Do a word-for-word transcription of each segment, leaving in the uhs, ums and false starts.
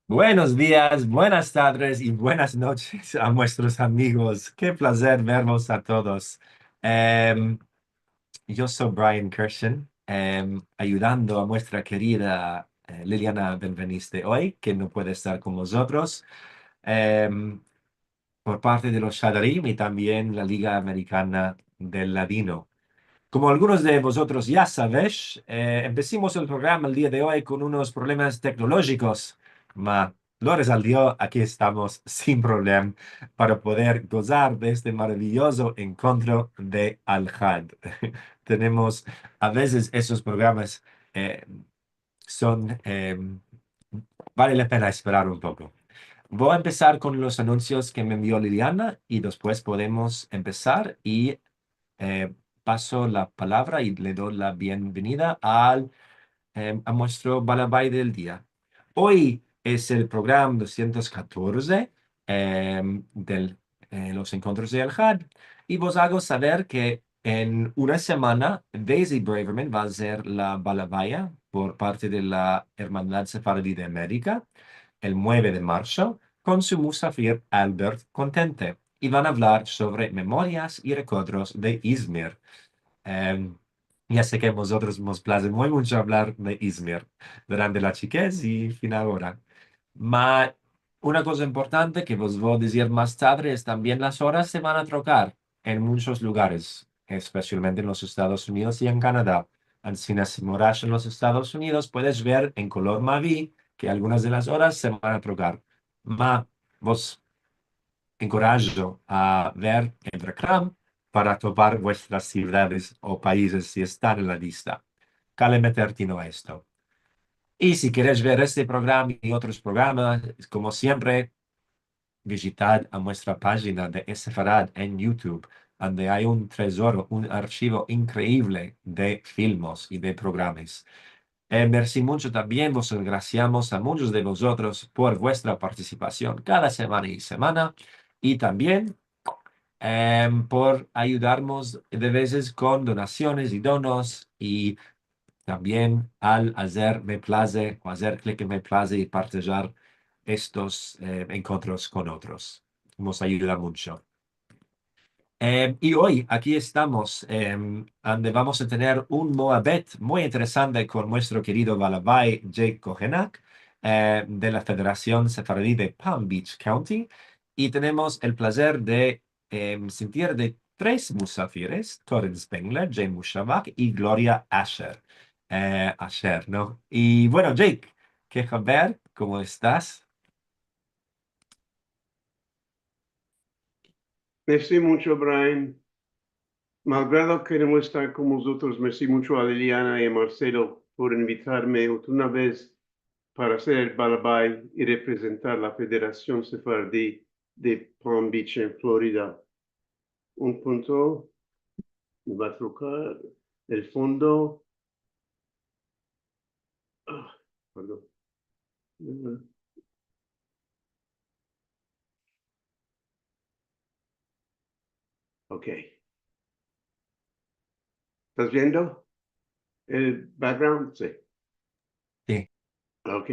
Buenos dias, buenas tardes i buenas noches a muestros amigos. Ke plazer vervos a todos. Em, yo so Brian Kirshen, em, ayudando a muestra kerida, eh, Liliana Benveniste oy, ke no puede estar kon mozotros. Em, por parte de los Shadarim i tambien la Liga Amerikana del Ladino. Komo algunos de vozotros ya savesh, eh, empesimos el programa el dia de oy kon unos problemas teknolojikos, ma gloria al Dio, aki estamos sin problema para poder gozar de este maraviyozo enkontro de Alhad. Tenemos a vezes esos programas, eh, son, em, vale la pena esperar un poko. Vo a empesar kon los anunsios ke me envio Liliana i despues podemos empesar i, eh, paso la palavra i le do la bienvenida al, em, a muestro balabay del dia. Oy es el programa dosientos katorze, em, del, eh, los enkontros de Alhad, i vos ago saver ke en una semana, Daisy Braverman va a ser la balabaya por parte de la Ermandad Sefaradi de Amerika, el mueve de marsho, kon su musafir Albert Kontente, i van a avlar sovre memorias i rekodros de Izmir. Em, ya se ke a mozotros mos plaze muy muncho avlar de Izmir durante la chikez i fin agora. Ma una koza importante ke vos vo a dizir mas tadre es tambien las oras se van a trokar en munchos lugares, espesialmente en los Estados Unidos i en Kanada. Ansina, si moras en los Estados Unidos, puedes ver en kolor mavi ke algunas de las oras se van a trokar. Ma vos enkorajo a ver el reklam para topar vuestras sivdades o paizes si estan en la lista. Kale meter tino a esto. I si keresh ver este programa i otros programas, komo siempre, vizitad a muestra pajina de Sefarad en YouTube, ande ay un trezoro, un arshivo inkreivle de filmos i de programas. Eh, mersi muncho tambien, vos engrasiamos a munchos de vozotros por vuestra partisipasion kada semana i semana, i tambien, em, por ayudarmos de vezes kon donasiones i donos, i tambien al azer me plaze, o azer klik en me plaze i partejar estos, eh, enkontros kon otros. Mos ayuda muncho. Em, i oy aki estamos, em, ande vamos a tener un muabet muy interesante kon muestro kerido balabay Jake Kohenak, eh, de la Federasion Sefaradi de Palm Beach County, i tenemos el plazer de, em, sintir de tres musafires, Torin Spengler, Jay Mushavak i Gloria Asher. Eh, Asher, no? I bueno, Jake, ke haber? Komo estas? Mersi muncho, Brian. Malgrado ke no esta kon mozotros, mersi muncho a Liliana i a Marcelo por invitarme otra vez para ser el balabay i reprezentar la Federasion Sefaradi de Palm Beach en Florida. Un punto, me va a trokar el fondo. Ah, pardon. Ok. Estas viendo el background? Si. Si. Ok.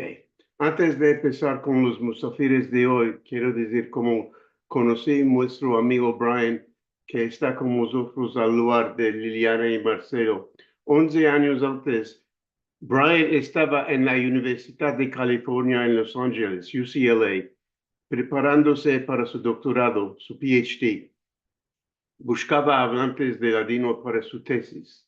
Antes de empesar kon los musafires de oy, kero dizir komo konosi muestro amigo Brian, ke esta kon mozotros al lugar de Liliana i Marcelo. Onze anyos antes, Brian estava en la Universidad de California en Los Angeles, U C L A, preparandose para su doktorado, su P H D. Bushkava avlantes de ladino para su tesis.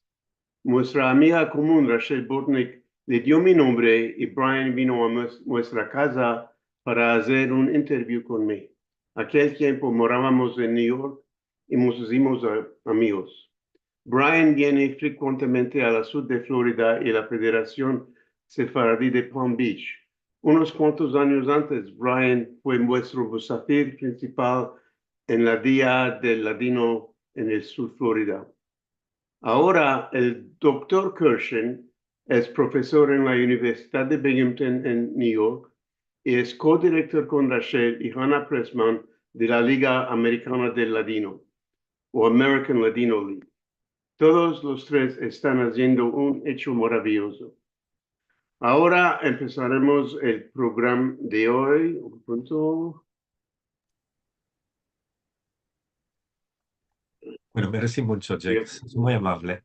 Muestra amiga komun, Rachel Bortnick, le dio mi nombre i Brian vino a mues-, muestra kaza para azer un interview kon mi. Akel tiempo moravamos en New York i mos izimos a-, amigos. Brian viene frekuentemente a la sud de Florida i la Federasion Sefaradi de Palm Beach. Unos kuantos anyos antes, Brian fue muestro musafir prinsipal en la Dia del Ladino en el sud Florida. Agora, el doktor Kirshen es profesor en la Universidad de Binghamton en New York i es kodirektor kon Rachel i Hannah Pressman de la Liga Amerikana del Ladino, o American Ladino League. Todos los tres estan aziendo un echo maraviyozo. Agora empesaremos el programa de oy. Un punto. Bueno, mersi muncho, Jake. Es muy amable.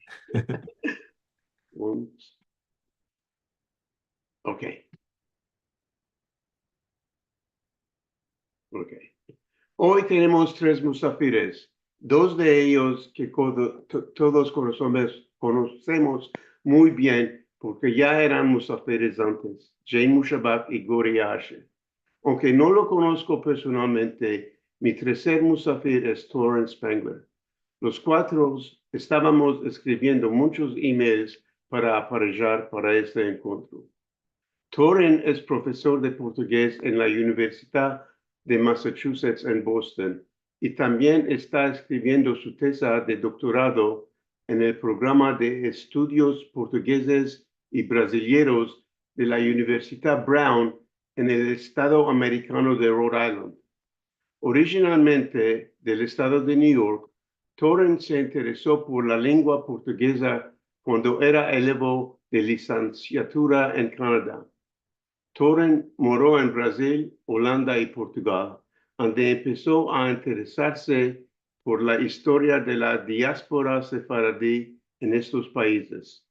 Un- Ok. Ok. Oy tenemos tres musafires, dos de eyos ke kodo-, to-, todos konosemos, konosemos muy bien porke ya eran musafires antes, Jane Mushabak i Gloria Asher. Aunke no lo konosko personalmente, mi terser musafir es Toren Spangler. Los kuatro estavamos eskriviendo munchos emails para aparejar para este enkontro. Toren es profesor de portugez en la Universidad de Massachusetts en Boston i tambien esta eskriviendo su teza de doktorado en el programa de estudios portugezes i brazileros de la Universidad Brown en el estado amerikano de Rhode Island. Orijinalmente del estado de New York, Toren se intereso por la lengua portugeza kuando era elevo de lisensiatura en Kanada. Toren moro en Brazil, Olanda i Portugal, ande empeso a interesarse por la istoria de la diaspora sefaradi en estos paizes.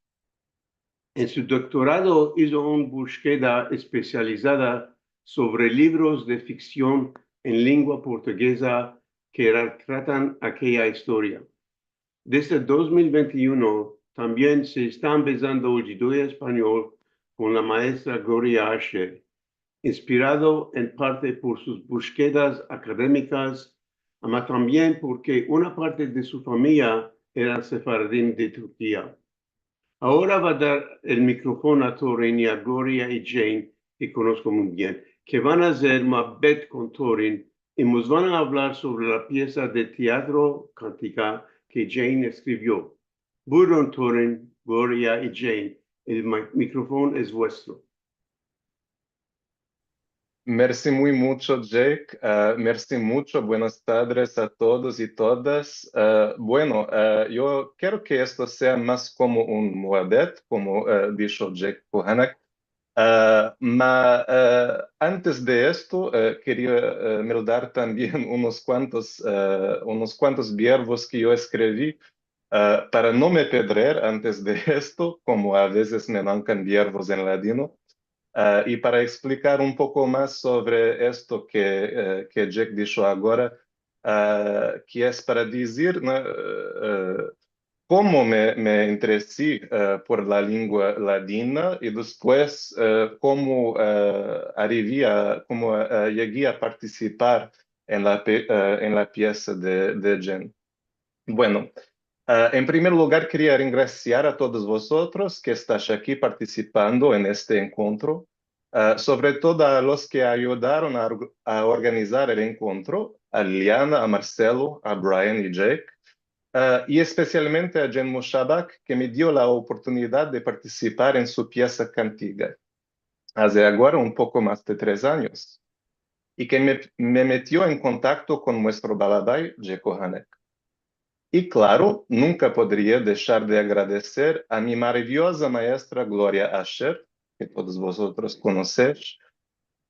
En su doktorado izo una bushkeda espesializada sovre livros de fiksion en lengua portugeza ke retratan akeya istoria. Desde dos mil vente i uno tambien se esta ambezando el djudeo-espanyol kon la maestra Gloria Asher, inspirado en parte por sus bushkedas akademikas, ama tambien porke una parte de su famiya eran sefaradim de Turkia. Agora vo a dar el mikrofono a Toren i a Gloria i Jane, ke konosko muy bien, ke van a azer muabet kon Toren i mos van a avlar sovre la piesa de teatro kantika ke Jane eskrivio. Buyurun, Toren, Gloria i Jane, el mi-, mikrofono es vuestro. Mersi muy muncho, Jake. Ah, mersi muncho. Buenas tadres a todos i todas. Ah, bueno, ah, yo kero ke esto sea mas komo un muabet, komo, ah, disho Jake Kohanek. Ah, ma, ah, antes de esto, ah, keria, ah, meldar tambien unos kuantos, ah, unos kuantos biervos ke yo eskrivi, ah, para no me pedrer antes de esto, komo a vezes me mankan biervos en ladino. Ah, i para eksplikar un poko mas sovre esto ke, eh, ke Jake disho agora, ah, ke es para dizir, no, eh, komo me, me interesi, eh, por la lengua ladina i despues, eh, komo, eh, arivi a, komo, eh, yegi a partisipar en la pe-, eh, en la piesa de, de Jane. Bueno, ah, en primer lugar, keria rengrasiar a todos vozotros ke estash aki partisipando en este enkontro, ah, sovre todo a los ke ayudaron a org-, a organizar el enkontro, a Liliana, a Marcelo, a Brian i Jake, ah, i espesialmente a Jane Mushabak, ke me dio la oportunidad de partisipar en su piesa kantika aze agora un poko mas de tres anyos, i ke me, me metio en kontakto kon muestro balabai, Jake Kohanek. I klaro, nunka podria deshar de agradeser a mi maraviyoza maestra Gloria Asher, ke todos vozotros konosesh,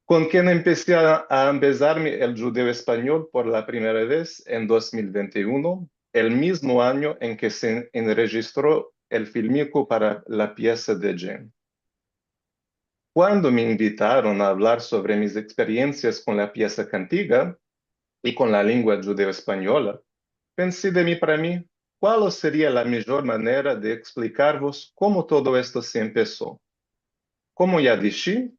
kon ken empesi a, a ambezarme el djudeo-espanyol por la primera vez en dos mil vente i uno, el mizmo anyo en ke se enrejistro el filmiko para la piesa de Jane. Kuando me invitaron a avlar sovre mis eksperiensias kon la piesa kantika i kon la lengua djudeo-espanyola, pensi de mi para mi, kual seria la mijor manera de eksplikarvos komo todo esto se empeso? Komo ya dishi,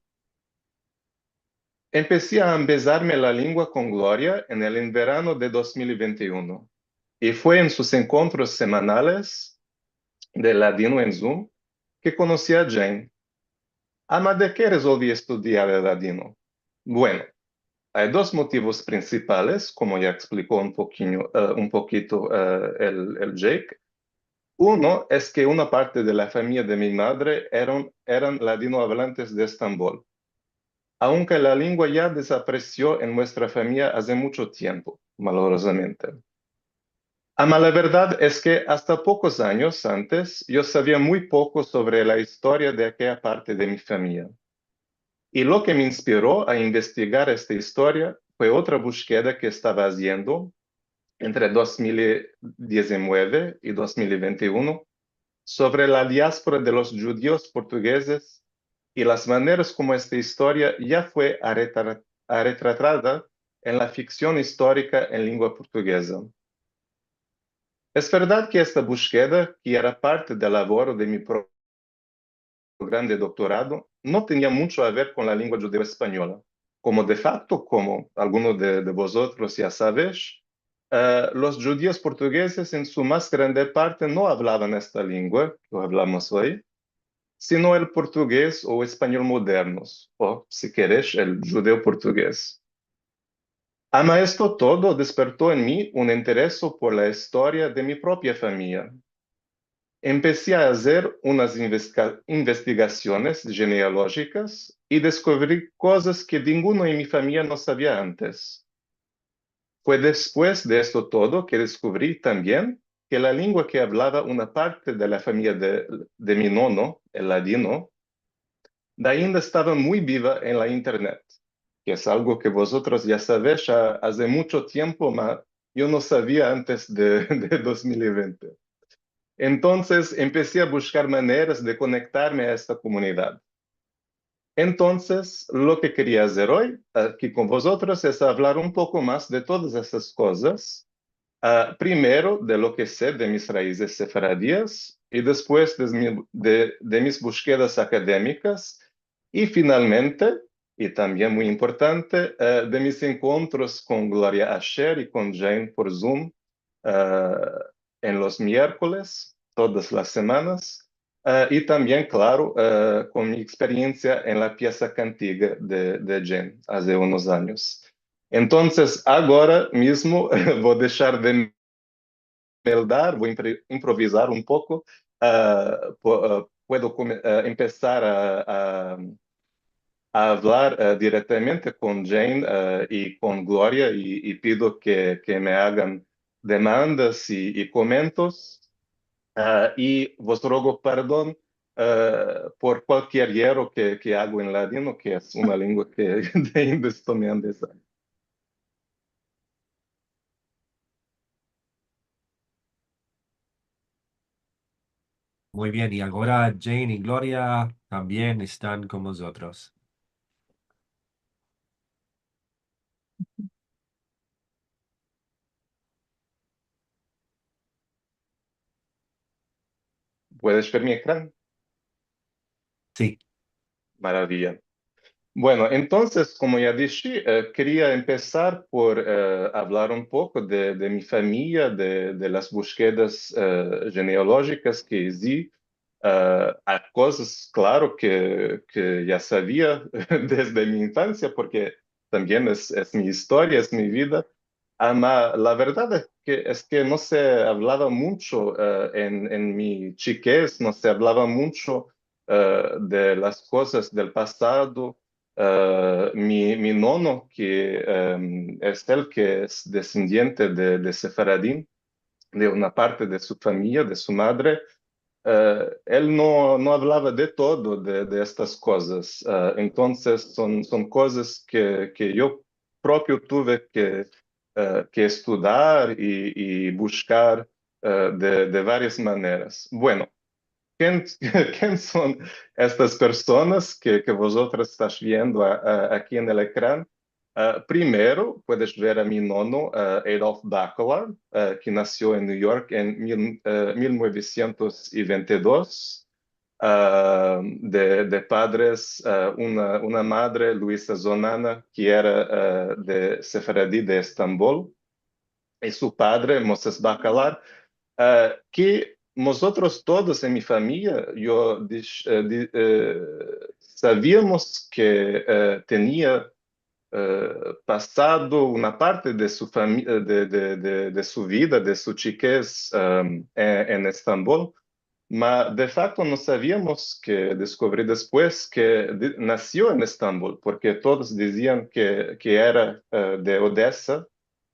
empesi a ambezarme la lengua kon Gloria en el enverano de dos mil vente i uno, i fue en sus enkontros semanales de Ladino en Zoom ke konosi a Jane. Ama de ke rezolvi estudiar el ladino? Bueno, ay dos motivos prinsipales, komo ya ekspliko un pokinyo, eh, un pokito, eh, el, el Jake. Uno es ke una parte de la famiya de mi madre eran, eran ladinoavlantes de Estambol, aunke la lengua ya dezaparesio en muestra famiya aze muncho tiempo, malorozamente. Ama la verdad es ke asta pokos anyos antes yo savia muy poko sovre la istoria de akeya parte de mi famiya. I lo ke me inspiro a investigar esta istoria fue otra bushkeda ke estava aziendo entre dos mil i diezinueve i dos mil i vente i uno sovre la diaspora de los djudios portugezes i las maneras komo esta istoria ya fue aretra-, aretratada en la fiksion istorika en lengua portugeza. Es verdad ke esta bushkeda, ke era parte del lavoro de mi pro-, programa de doktorado, no tenia muncho a ver kon la lengua djudeo-espanyola. Komo de fakto, komo algunos de, de vozotros ya savesh, eh, los djudios portugezes en su mas grande parte no avlavan esta lengua ke avlamos oy, sino el portugez o espanyol modernos, o, si keresh, el djudeo-portugez. Ama esto todo desperto en mi un intereso por la istoria de mi propia famiya. Empesi a azer unas investiga-, investigasiones jenealojikas i deskuvri kozas ke dinguno en mi famiya no savia antes. Fue despues de esto todo ke deskuvri tambien ke la lengua ke avlava una parte de la famiya de, de mi nono, el ladino, ainda estava muy biva en la internet, ke es algo ke vozotros ya savesh a-, aze muncho tiempo, ma yo no savia antes de, de dos mil i vente. Entonses, empesi a bushkar maneras de konektarme a esta komunidad. Entonses, lo ke keria azer oy, aki kon vozotros, es avlar un poko mas de todas estas kozas, ah, primero de lo ke se de mis raizes sefaradias i despues de mi-, de, de mis bushkedas akademikas i finalmente, i tambien muy importante, eh, de mis enkontros kon Gloria Asher i kon Jane por Zoom, eh, en los mierkoles, todas las semanas, eh, i tambien, klaro, eh, kon mi eksperiensia en la piesa Kantiga de, de Jane, aze unos anyos. Entonses, agora mizmo vo deshar de meldar, vo impre-, improvizar un poko, eh, pu-, eh, puedo kome-, eh, empesar a, a, a avlar, eh, direktamente kon Jane, eh, i kon Gloria, i, i pido ke, ke me agan demandas i, i komentos, eh, i vos rogo pardon, eh, por kualkier yerro ke, ke ago en ladino, ke es una lengua ke ainda esto me andesa. Muy bien, i agora Jane i Gloria tambien estan kon mozotros. Puedes ver mi ekran? Si. Maraviya. Bueno, entonses, komo ya dishi, eh, keria empesar por, eh, avlar un poko de, de mi famiya, de, de las bushkedas, eh, jenealojikas ke izi, eh, a kozas, klaro, ke, ke ya savia desde mi infansia, porke tambien es, es mi istoria, es mi vida. Ama la verdad es ke, es ke no se avlava muncho, eh, en, en mi chikez, no se avlava muncho, eh, de las kozas del pasado. Eh, mi, mi nono, ke, em, es el ke es desendiente de, de sefaradim, de una parte de su famiya, de su madre, eh, el no, no avlava de todo de, de estas kozas. Eh, entonses, son, son kozas ke, ke yo propio tuve ke, eh, ke estudiar i, i bushkar, eh, de, de varias maneras. Bueno, ken, ken son estas personas ke, ke vozotros estash viendo a, a, aki en el ekran? Ah, primero, puedes ver a mi nono, ah, Adolf Bachelard, ah, ke nasio en New York en mil, ah, mil novesientos i vente i dos, ah, de, de padres, ah, una, una madre, Luisa Zonana, ke era, ah, de sefaradi de Estambol, i su padre, Moses Bachelard, ah, ke mozotros todos en mi famiya, yo dish-, eh, di-, eh, saviamos ke, eh, tenia, eh, pasado una parte de su fami-, de, de, de, de su vida, de su chikez, em, en, en Estambol, ma de fakto no saviamos, ke deskuvri despues, ke di-, nasio en Estambol, porke todos dizian ke, ke era, eh, de Odesa,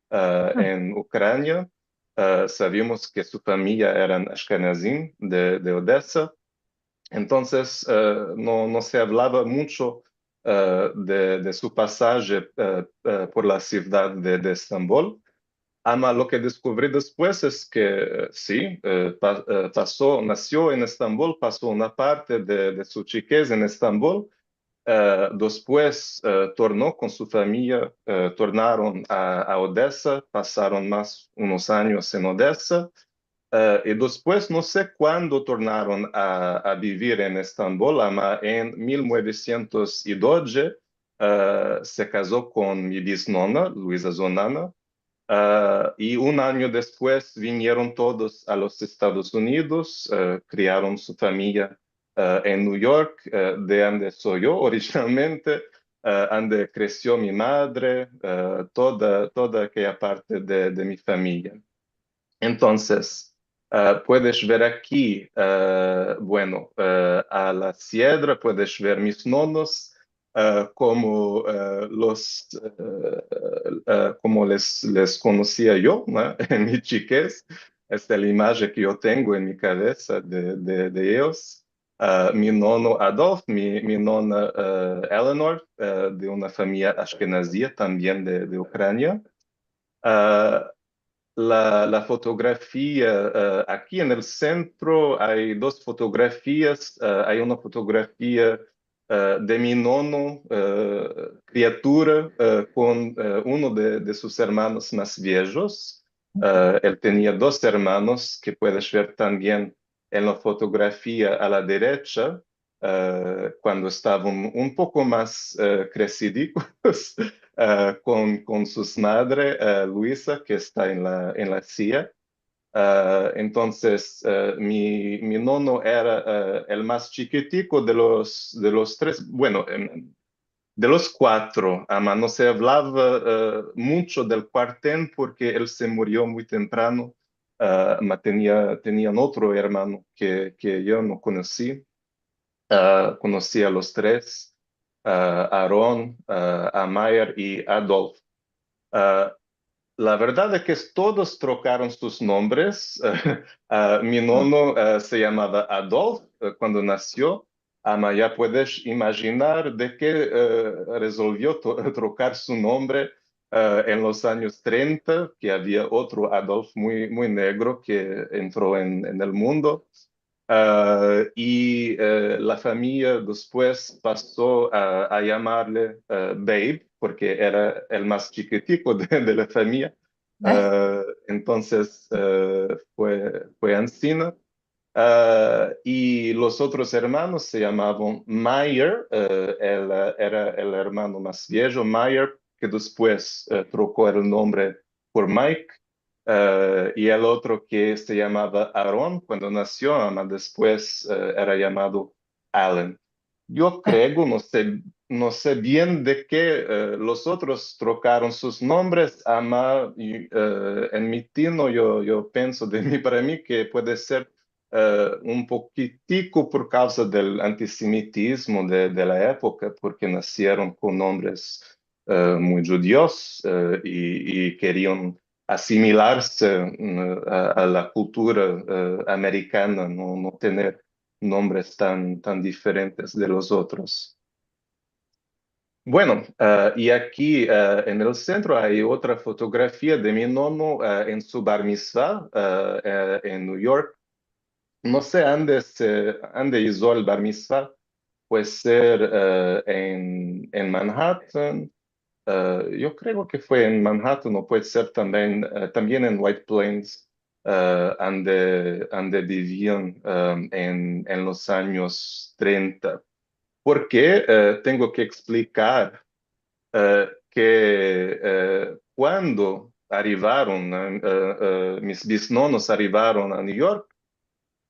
eh, en Ukrania, Eh, savimos ke su famiya eran ashkenazim de, de Odesa. Entonses, eh, no, no se avlava muncho, eh, de, de su pasaje, eh, eh, por la sivdad de, de Estambol. Ama lo ke deskuvri despues es ke, eh, si, eh, pa-, eh, paso, nasio en Estambol, paso una parte de, de su chikez en Estambol, eh, despues, eh, torno kon su famiya, eh, tornaron a, a Odesa, pasaron mas unos anyos en Odesa, eh, i despues no se kuando tornaron a, a bivir en Estambol, ama en mil novesientos i dodje, eh, se kazo kon mi biznona, Luiza Zonana, eh, i un anyo despues vinieron todos a los Estados Unidos, eh, kriaron su famiya, eh, en New York, eh, de ande so yo orijinalmente, eh, ande kresio mi madre, eh, toda, toda akeya parte de, de mi famiya. Entonses, eh, puedes ver aki, eh, bueno, eh, a la siedra, puedes ver mis nonos, eh, komo, eh, los, eh, eh, komo les, les konosia yo, no? En mi chikez. Es la imajen ke yo tengo en mi kavesa de, de, de eyos. Eh, mi nono Adolf, mi, mi nona, eh, Eleanor, eh, de una famiya ashkenazia tambien de, de Ukrania. Eh, la, la fotografia, eh, aki en el sentro ay dos fotografias. Eh, ay una fotografia, eh, de mi nono, eh, kriatura, eh, kon, eh, uno de, de sus ermanos mas viejos. Eh, el tenia dos ermanos ke puedes ver tambien en la fotografia a la derecha, eh, kuando estavan un poko mas, eh, kresidikos, eh, kon, kon sus madre, eh, Luisa, ke esta en la, en la sia. Eh, entonses, eh, mi, mi nono era, eh, el mas chikitiko de los, de los tres, bueno, em, de los kuatro, ama no se avlava, eh, muncho del kuarten porke el se murio muy temprano, eh, ama tenia, tenian otro ermano ke, ke yo no konosi. Eh, konosi a los tres, eh, Aaron, eh, a Mayer i Adolf. Eh, la verdad es ke todos trokaron sus nombres. Eh, mi nono, eh, se yamava Adolf, eh, kuando nasio, ama ya puedes imajinar de ke, eh, rezolvio to-, trokar su nombre, eh, en los anyos trenta, ke avia otro Adolf muy, muy negro ke entro en, en el mundo. Eh, i, eh, la famiya despues paso a, a yamarle, eh, Babe, porke era el mas chikitiko de, de la famiya. Eh, entonses, eh, fue, fue ansina. Eh, i los otros ermanos se yamavan Mayer, eh, el, eh, era el ermano mas viejo, Mayer, ke despues, eh, troko el nombre por Mike, eh, i el otro ke se yamava Aaron kuando nasio, ama despues, eh, era yamado Alan. Yo kreo, no se, no se bien de ke, eh, los otros trokaron sus nombres, ama, i, eh, en mi tino yo, yo penso de mi para mi ke puede ser, eh, un pokitiko por kavza del antisemitismo de, de la epoka, porke nasieron kon nombres, eh, muy djudios, eh, i, i kerian asimilarse, mm, a, a la kultura, eh, amerikana, no, no tener nombres tan, tan diferentes de los otros. Bueno, eh, i aki, eh, en el sentro ay otra fotografia de mi nono, eh, en su bar mitzvah, eh, eh, en New York. No se ande se, ande izo el bar mitzvah, puede ser, eh, en, en Manhattan, eh, yo kreo ke fue en Manhattan o puede ser tambien, eh, tambien en White Plains, eh, ande, ande bivian, eh, en, en los anyos trenta. Porke, eh, tengo ke eksplikar, eh, ke, eh, kuando arivaron, eh, eh, eh, mis bisnonos arivaron a New York,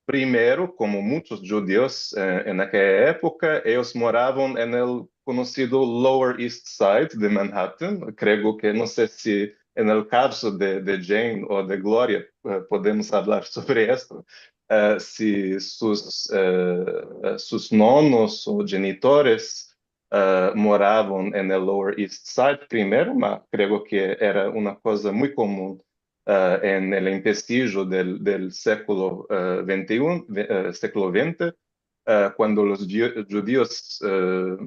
primero, komo munchos djudios, eh, en akeya epoka, eyos moravan en el konosido Lower East Side de Manhattan. Kreo ke, no se si en el kavzo de, de Jane o de Gloria, eh, podemos avlar sovre esto, eh, si sus, eh, eh, sus nonos o djenitores, eh, moravan en el Lower East Side primero, ma kreo ke era una koza muy komun eh, en el empesijo del, del siglo, eh, vente i uno, ve-, eh, siglo vente, eh, kuando los dju-, djudios, eh,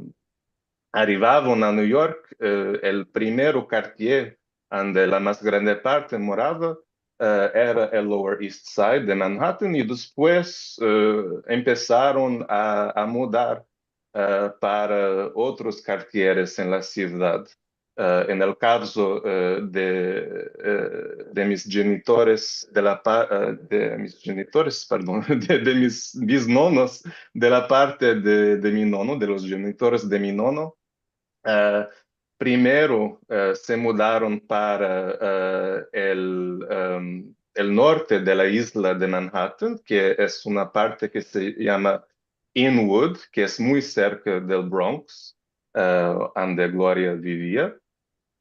arivaron a New York, eh, el primero kartier ande la mas grande parte morava, eh, era el Lower East Side de Manhattan, i despues, eh, empesaron a, a mudar, eh, para otros kartieres en la sivdad. Eh, en el kavzo, eh, de, eh, de mis djenitores, de la pa-, eh, de mis djenitores, pardon, de, de mis biznonos, de la parte de, de mi nono, de los djenitores de mi nono, eh, primero, eh, se mudaron para, eh, el, em, el norte de la izla de Manhattan, ke es una parte ke se yama Inwood, ke es muy serka del Bronx, eh, ande Gloria vivia.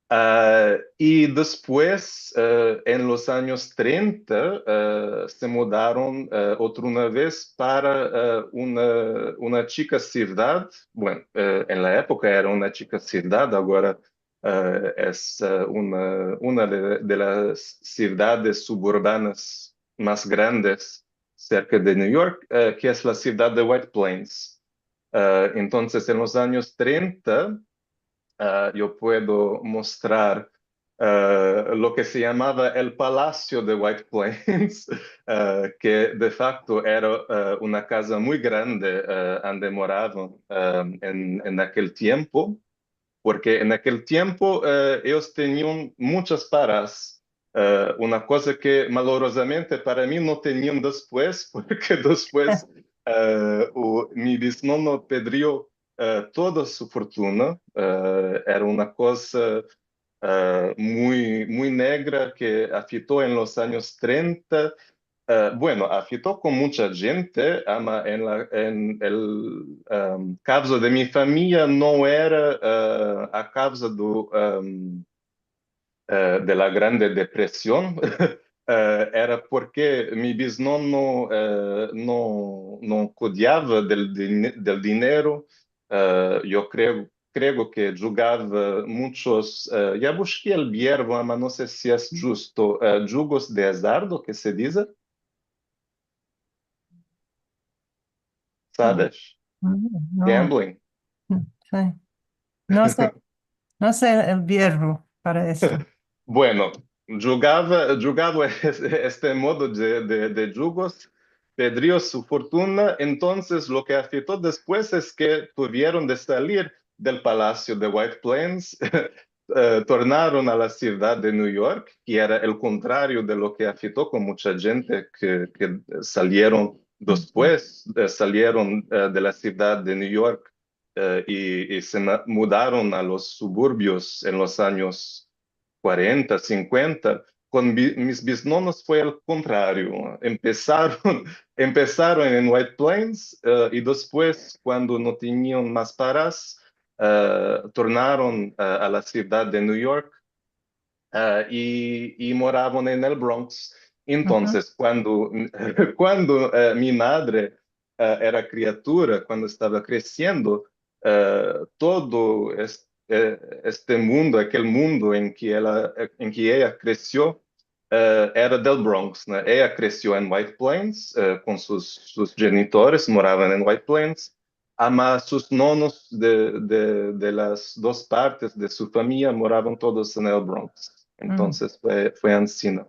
Ah, i despues, eh, en los anyos trenta, eh, se mudaron, eh, otra una vez para, eh, una, una chika sivdad. Bueno, eh, en la epoka era una chika sivdad, agora, eh, es, eh, una, una de, de las sivdades suburbanas mas grandes serka de New York, eh, ke es la sivdad de White Plains. Eh, entonses, en los anyos trenta, eh, yo puedo mostrar, eh, lo ke se yamava el Palasio de White Plains, eh, ke de fakto era, eh, una kaza muy grande, eh, ande moravan, eh, en, en akel tiempo, porke en akel tiempo, eh, eyos tenian munchas paras, eh, una koza ke malorozamente para mi no tenian despues, porke despues, eh, u-, mi biznono pedrio, eh, toda su fortuna, eh, era una koza, eh, muy, muy negra ke afito en los anyos trenta. Eh, bueno, afito kon muncha djente, ama en la, en el, em, kavzo de mi famiya no era, eh, a kavzo do, em, eh, de la Grande Depresion, eh, era porke mi biznono, eh, no, no kudiava del dine-, del dinero, eh, yo kreo, kreo ke djugava munchos, eh, ya bushki el biervo, ama no se si es djusto, eh, djugos de azardo, ke se dize? Saves? Mm, no. Gambling. Mm, si. No se, no se el biervo para esto. Bueno, djugava, djugava es-, este modo de, de, de djugos, pedrio su fortuna, entonses lo ke afito despues es ke tuvieron de salir del Palasio de White Plains, eh, tornaron a la sivdad de New York, ke era el kontrario de lo ke afito kon muncha djente ke, ke salieron despues, eh, salieron, eh, de la sivdad de New York, eh, i, i se ma-, mudaron a los suburbios en los anyos kuarenta, sinkuenta, kon bi-, mis biznonos fue el kontrario. Empesaron, empesaron en White Plains, eh, i despues, kuando no tenian mas paras, eh, tornaron, eh, a la sivdad de New York, eh, i, i moravan en el Bronx. Aha. Entonses, kuando, kuando, eh, mi madre, eh, era kriatura, kuando estava kresiendo, eh, todo es-, eh, este mundo, akel mundo en ke ela, en ke eya kresio, eh, era del Bronx, no? Eya kresio en White Plains, eh, kon sus, sus djenitores, moravan en White Plains, ama sus nonos de, de, de las dos partes de su famiya moravan todos en el Bronx. Mm. Entonses fue, fue ansina.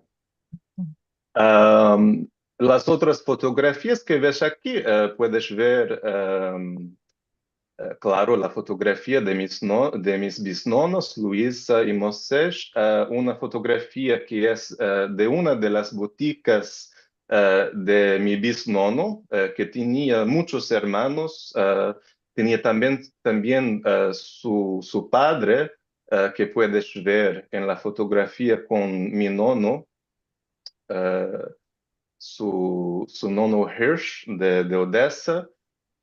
Mm. Am, las otras fotografias ke ves aki, eh, puedes ver, am, eh, klaro, la fotografia de mis no-, de mis biznonos, Luisa i Moshe, eh, una fotografia ke es, eh, de una de las butikas, eh, de mi biznono, eh, ke tenia munchos ermanos, eh, tenia tambien, tambien, eh, su, su padre, eh, ke puedes ver en la fotografia kon mi nono, eh, su, su nono Hirsch de, de Odesa,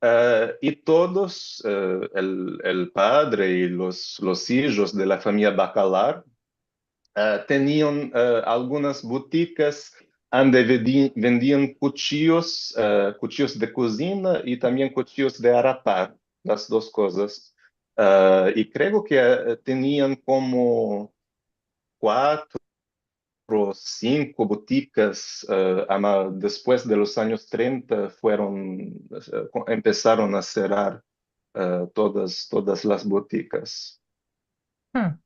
eh, i todos, eh, el, el padre i los, los ijos de la famiya Bakalar, eh, tenian, eh, algunas butikas ande vendi-, vendian kuchiyos, eh, kuchiyos de kozina i tambien kuchiyos de arapar, las dos kozas. Eh, i kreo ke, eh, tenian komo kuatro kuatro o sinko botikas, eh, ama despues de los anyos trenta fueron, eh, ko-, empesaron a serrar, eh, todas, todas las botikas. Hmm.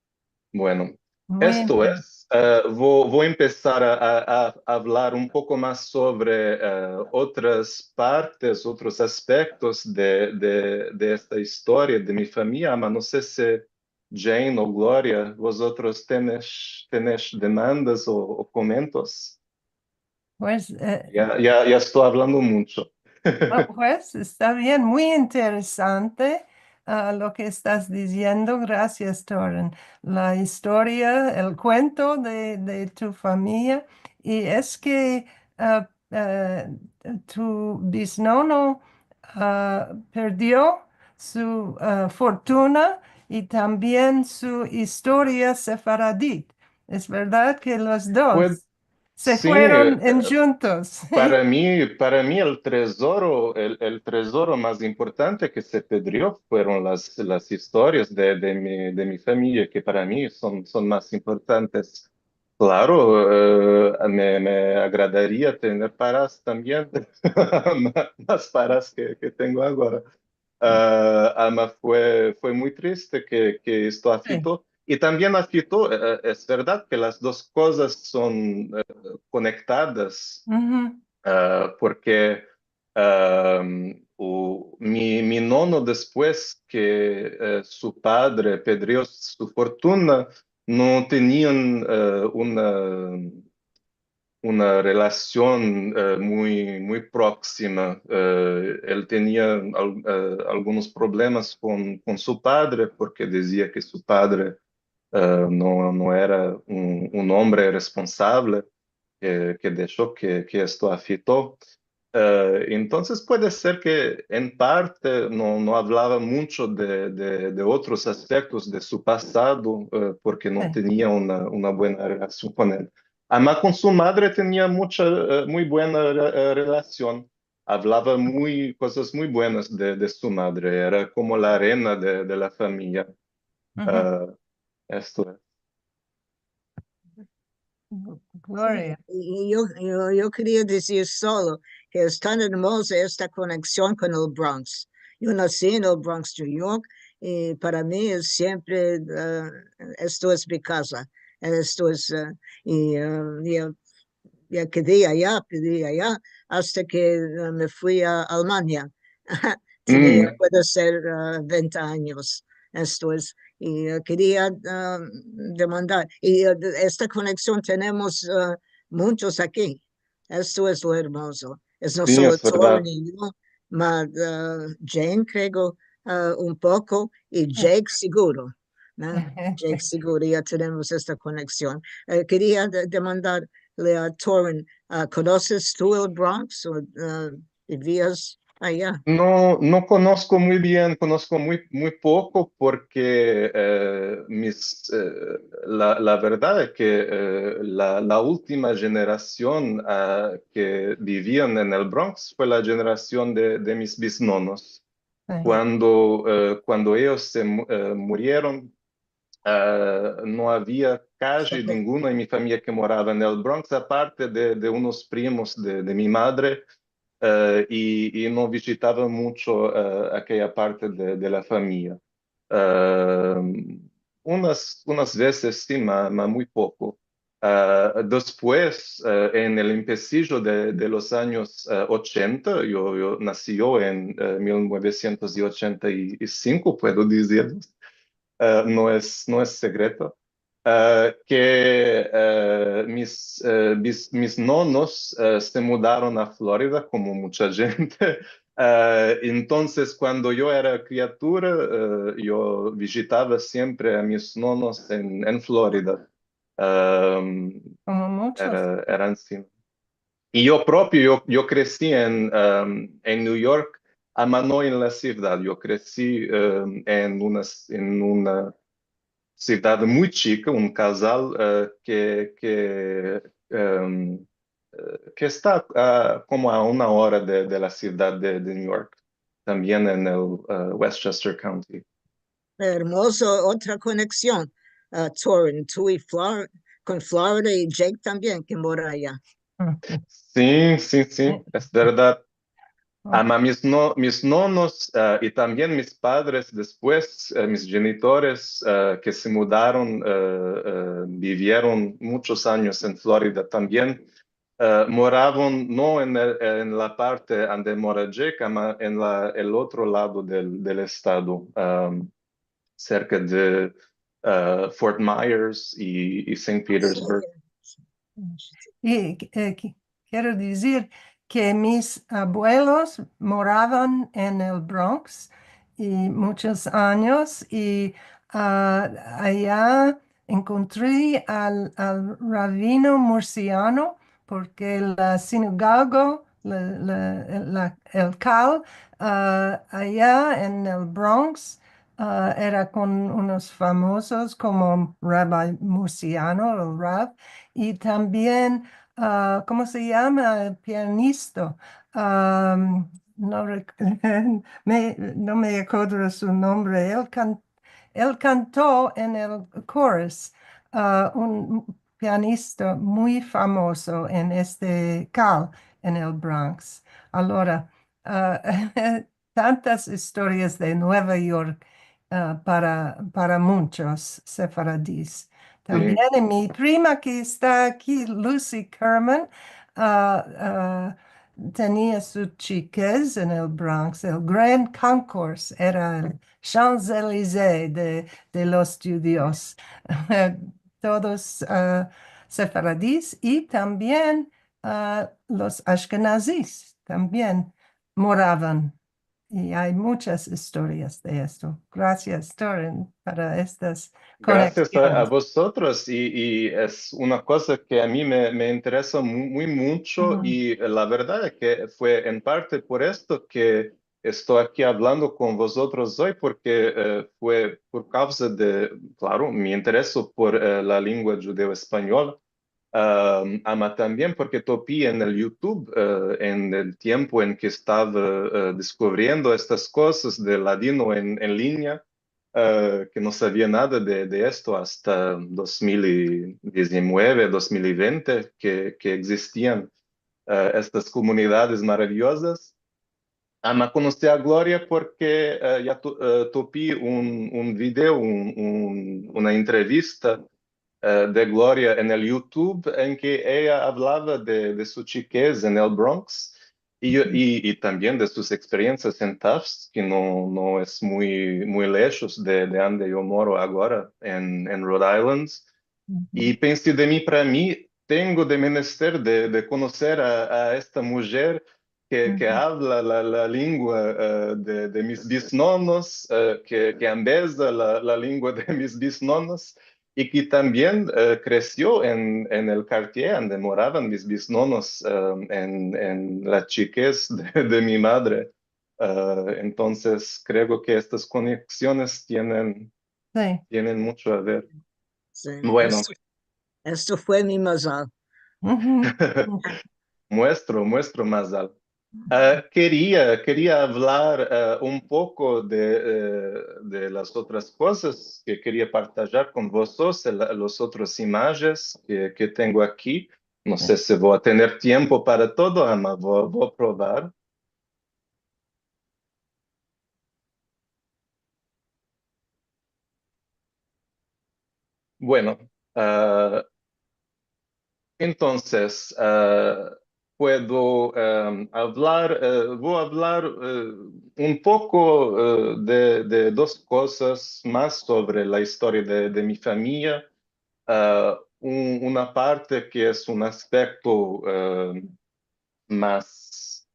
Bueno, esto es, eh, vo-, vo a empesar a, a, a avlar un poko mas sovre, eh, otras partes, otros aspektos de, de, de esta istoria de mi famiya, ama no se si Jane o Gloria, vozotros tenesh, tenesh demandas o, o komentos? Pues, eh, ya, ya, ya esto avlando muncho. Oh, pues, esta bien, muy interesante, ah, lo ke estas diziendo. Grasias, Torin. La istoria, el kuento de, de tu famiya, i es ke, ah, eh, tu biznono, ah, perdio su, ah, fortuna i tambien su istoria sefaradi. Es verdad ke los dos se fueron, eh, enjuntos. Para mi, para mi el trezoro, el, el trezoro mas importante ke se pedrio fueron las, las istorias de, de mi, de mi famiya, ke para mi son, son mas importantes. Klaro, eh, me, me agradaria tener paras tambien, ma-, mas paras ke, ke tengo agora. Eh, ama fue, fue muy triste ke, ke esto afito. I tambien afito, eh, es verdad ke las dos kozas son, eh, konektadas, eh, porke, em, u-, mi, mi nono, despues ke, eh, su padre pedrio su fortuna, no tenian, eh, una, una relasion, eh, muy, muy proksima. Eh, el tenia al-, eh, algunos problemas kon, kon su padre, porke dizia ke su padre, eh, no, no era un, un ombre responsavle, ke, ke desho ke, ke esto afito. Eh, entonses puede ser ke en parte no, no avlava muncho de, de, de otros aspektos de su pasado, eh, porke no tenia una, una buena relasion kon el. Ama kon su madre tenia muncha, eh, muy buena re-, eh, relasion. Avlava muy, kozas muy buenas de, de su madre. Era komo la reina de, de la famiya. Eh, esto es. Gloria. Si, i, i yo, yo, yo keria dizir solo ke es tan ermoza esta koneksion kon el Bronx. Yo nasi en el Bronx, New York, i para mi es siempre, eh, esto es mi kaza. Esto es, eh, i, eh, yo, yo kedi aya, kedi aya, asta ke, eh, me fui a Almanya. Tenia, puede ser, eh, vente anyos. Esto es, i, eh, keria, eh, demandar. I, eh, esta koneksion tenemos, eh, munchos aki. Esto es lo ermozo. Es no solo Torin i yo, ma, eh, Jane, kreo, eh, un poko, i Jake seguro, no? Jake seguro, ya tenemos esta koneksion. Eh, keria de-, demandarle a Torin, ah, konoses tu el Bronx o, eh, bivias aya? No, no konosko muy bien, konosko muy, muy poko porke, eh, mis, eh, la, la verdad es ke, eh, la, la ultima jenerasion, ah, ke bivian en el Bronx fue la jenerasion de, de mis biznonos. Kuando, eh, kuando eyos se mu-, eh, murieron, eh, no avia kaji ninguno en mi famiya ke morava en el Bronx, aparte de, de unos primos de, de mi madre, eh, i, i no vizitava muncho, eh, akeya parte de, de la famiya. Eh, unas, unas vezes si, ma, ma muy poko. Ah, despues, eh, en el empesijo de, de los anyos, eh, ochenta, yo, yo nasi yo en, eh, mil novesientos i ochenta i sinko, puedo dizir, eh, no es, no es sekreto, eh, ke, eh, mis, eh, mis, mis nonos, eh, se mudaron a Florida, komo muncha djente. Eh, entonses, kuando yo era kriatura, eh, yo vizitava siempre a mis nonos en, en Florida. Em, komo munchos. Era, eran si. I yo propio, yo, yo kresi en, em, en New York, ama no en la sivdad. Yo kresi, em, en una s-, en una sivdad muy chika, un kazal, eh, ke, ke, em, eh, ke esta, ah, komo a una ora de, de la sivdad de, de New York, tambien en el, eh, Westchester County. Ermozo, otra koneksion. Ah, Torin, tu i Flor-, kon Flora i Jake tambien, ke mora aya. Si, si, si, es verdad. Ama mis no-, mis nonos, ah, i tambien mis padres despues, eh, mis djenitores, eh, ke se mudaron, eh, eh, bivieron munchos anyos en Florida tambien, eh, moravan no en el, en la parte ande mora Jake, ama en la, el otro lado del, del estado, am, serka de, eh, Fort Myers i, i Saint Petersburg. I, eh, ki-, kero dizir ke mis abuelos moravan en el Bronx i munchos anyos, i, ah, aya enkontri al, al rabino Mursiano, porke la sinagoga, la, la, la, el kal, ah, aya en el Bronx, ah, era kon unos famosos komo Rabbi Mursiano, el Rav, i tambien, ah, komo se yama? El pianista. Am, no rek-, me, no me akodro su nombre. El kan-, el kanto en el chorus, ah, un pianista muy famoso en este kal, en el Bronx. Alora, ah, tantas istorias de Nueva York, ah, para, para munchos sefaradis. Si. Tambien en mi prima ke esta aki, Lucy Kerman, ah, ah, tenia su chikez en el Bronx. El Grand Concourse era el Champs-Élysées de, de los djudios. Todos, ah, sefaradis i tambien, ah, los ashkenazis tambien moravan. I ay munchas istorias de esto. Grasias, Torin, para estas koneksiones. Grasias a, a vozotros, i, i es una koza ke a mi me, me interesa mu-, muy muncho, i la verdad es ke fue en parte por esto ke esto aki avlando kon vozotros oy, porke, eh, fue por kavza de, klaro, mi intereso por, eh, la lengua djudeo-espanyola, am, ama tambien porke topi en el YouTube, eh, en el tiempo en ke estava, eh, deskuvriendo estas kozas de ladino en, en linea, eh, ke no savia nada de, de esto asta dos mil i diezinueve, dos mil i vente, ke, ke egzistian, eh, estas komunidades maraviyozas. Ama konosi a Gloria porke, eh, ya to-, eh, topi un, un video, un, un, una entrevista, eh, de Gloria en el YouTube en ke eya avlava de, de su chikez en el Bronx i, i, i tambien de sus eksperiensias en Tufts, ke no, no es muy, muy leshos de, de ande yo moro agora, en, en Rhode Island. I pensi de mi, para mi, tengo de menester de, de konoser a, a esta mujer ke, ke avla la, la lengua, eh, de, de mis bisnonos, eh, ke, ke ambeza la, la lengua de mis bisnonos, i ke tambien, eh, kresio en, en el kartier ande moravan mis bisnonos, eh, en, en la chikez de, de mi madre. Eh, entonses, kreo ke estas koneksiones tienen, tienen muncho a ver. Si. Bueno. Esto, esto fue mi mazal. Muestro, muestro mazal. Ah, keria, keria avlar, ah, un poko de, eh, de las otras kozas ke keria partajar kon vozotros, el, los otros imajes ke, ke tengo aki. No se si vo a tener tiempo para todo, ama vo, vo a provar. Bueno, ah, entonses, ah, puedo, em, avlar, eh, vo a avlar, eh, un poko, eh, de, de dos kozas mas sovre la istoria de, de mi famiya. Ah, un, una parte ke es un aspekto, eh, mas,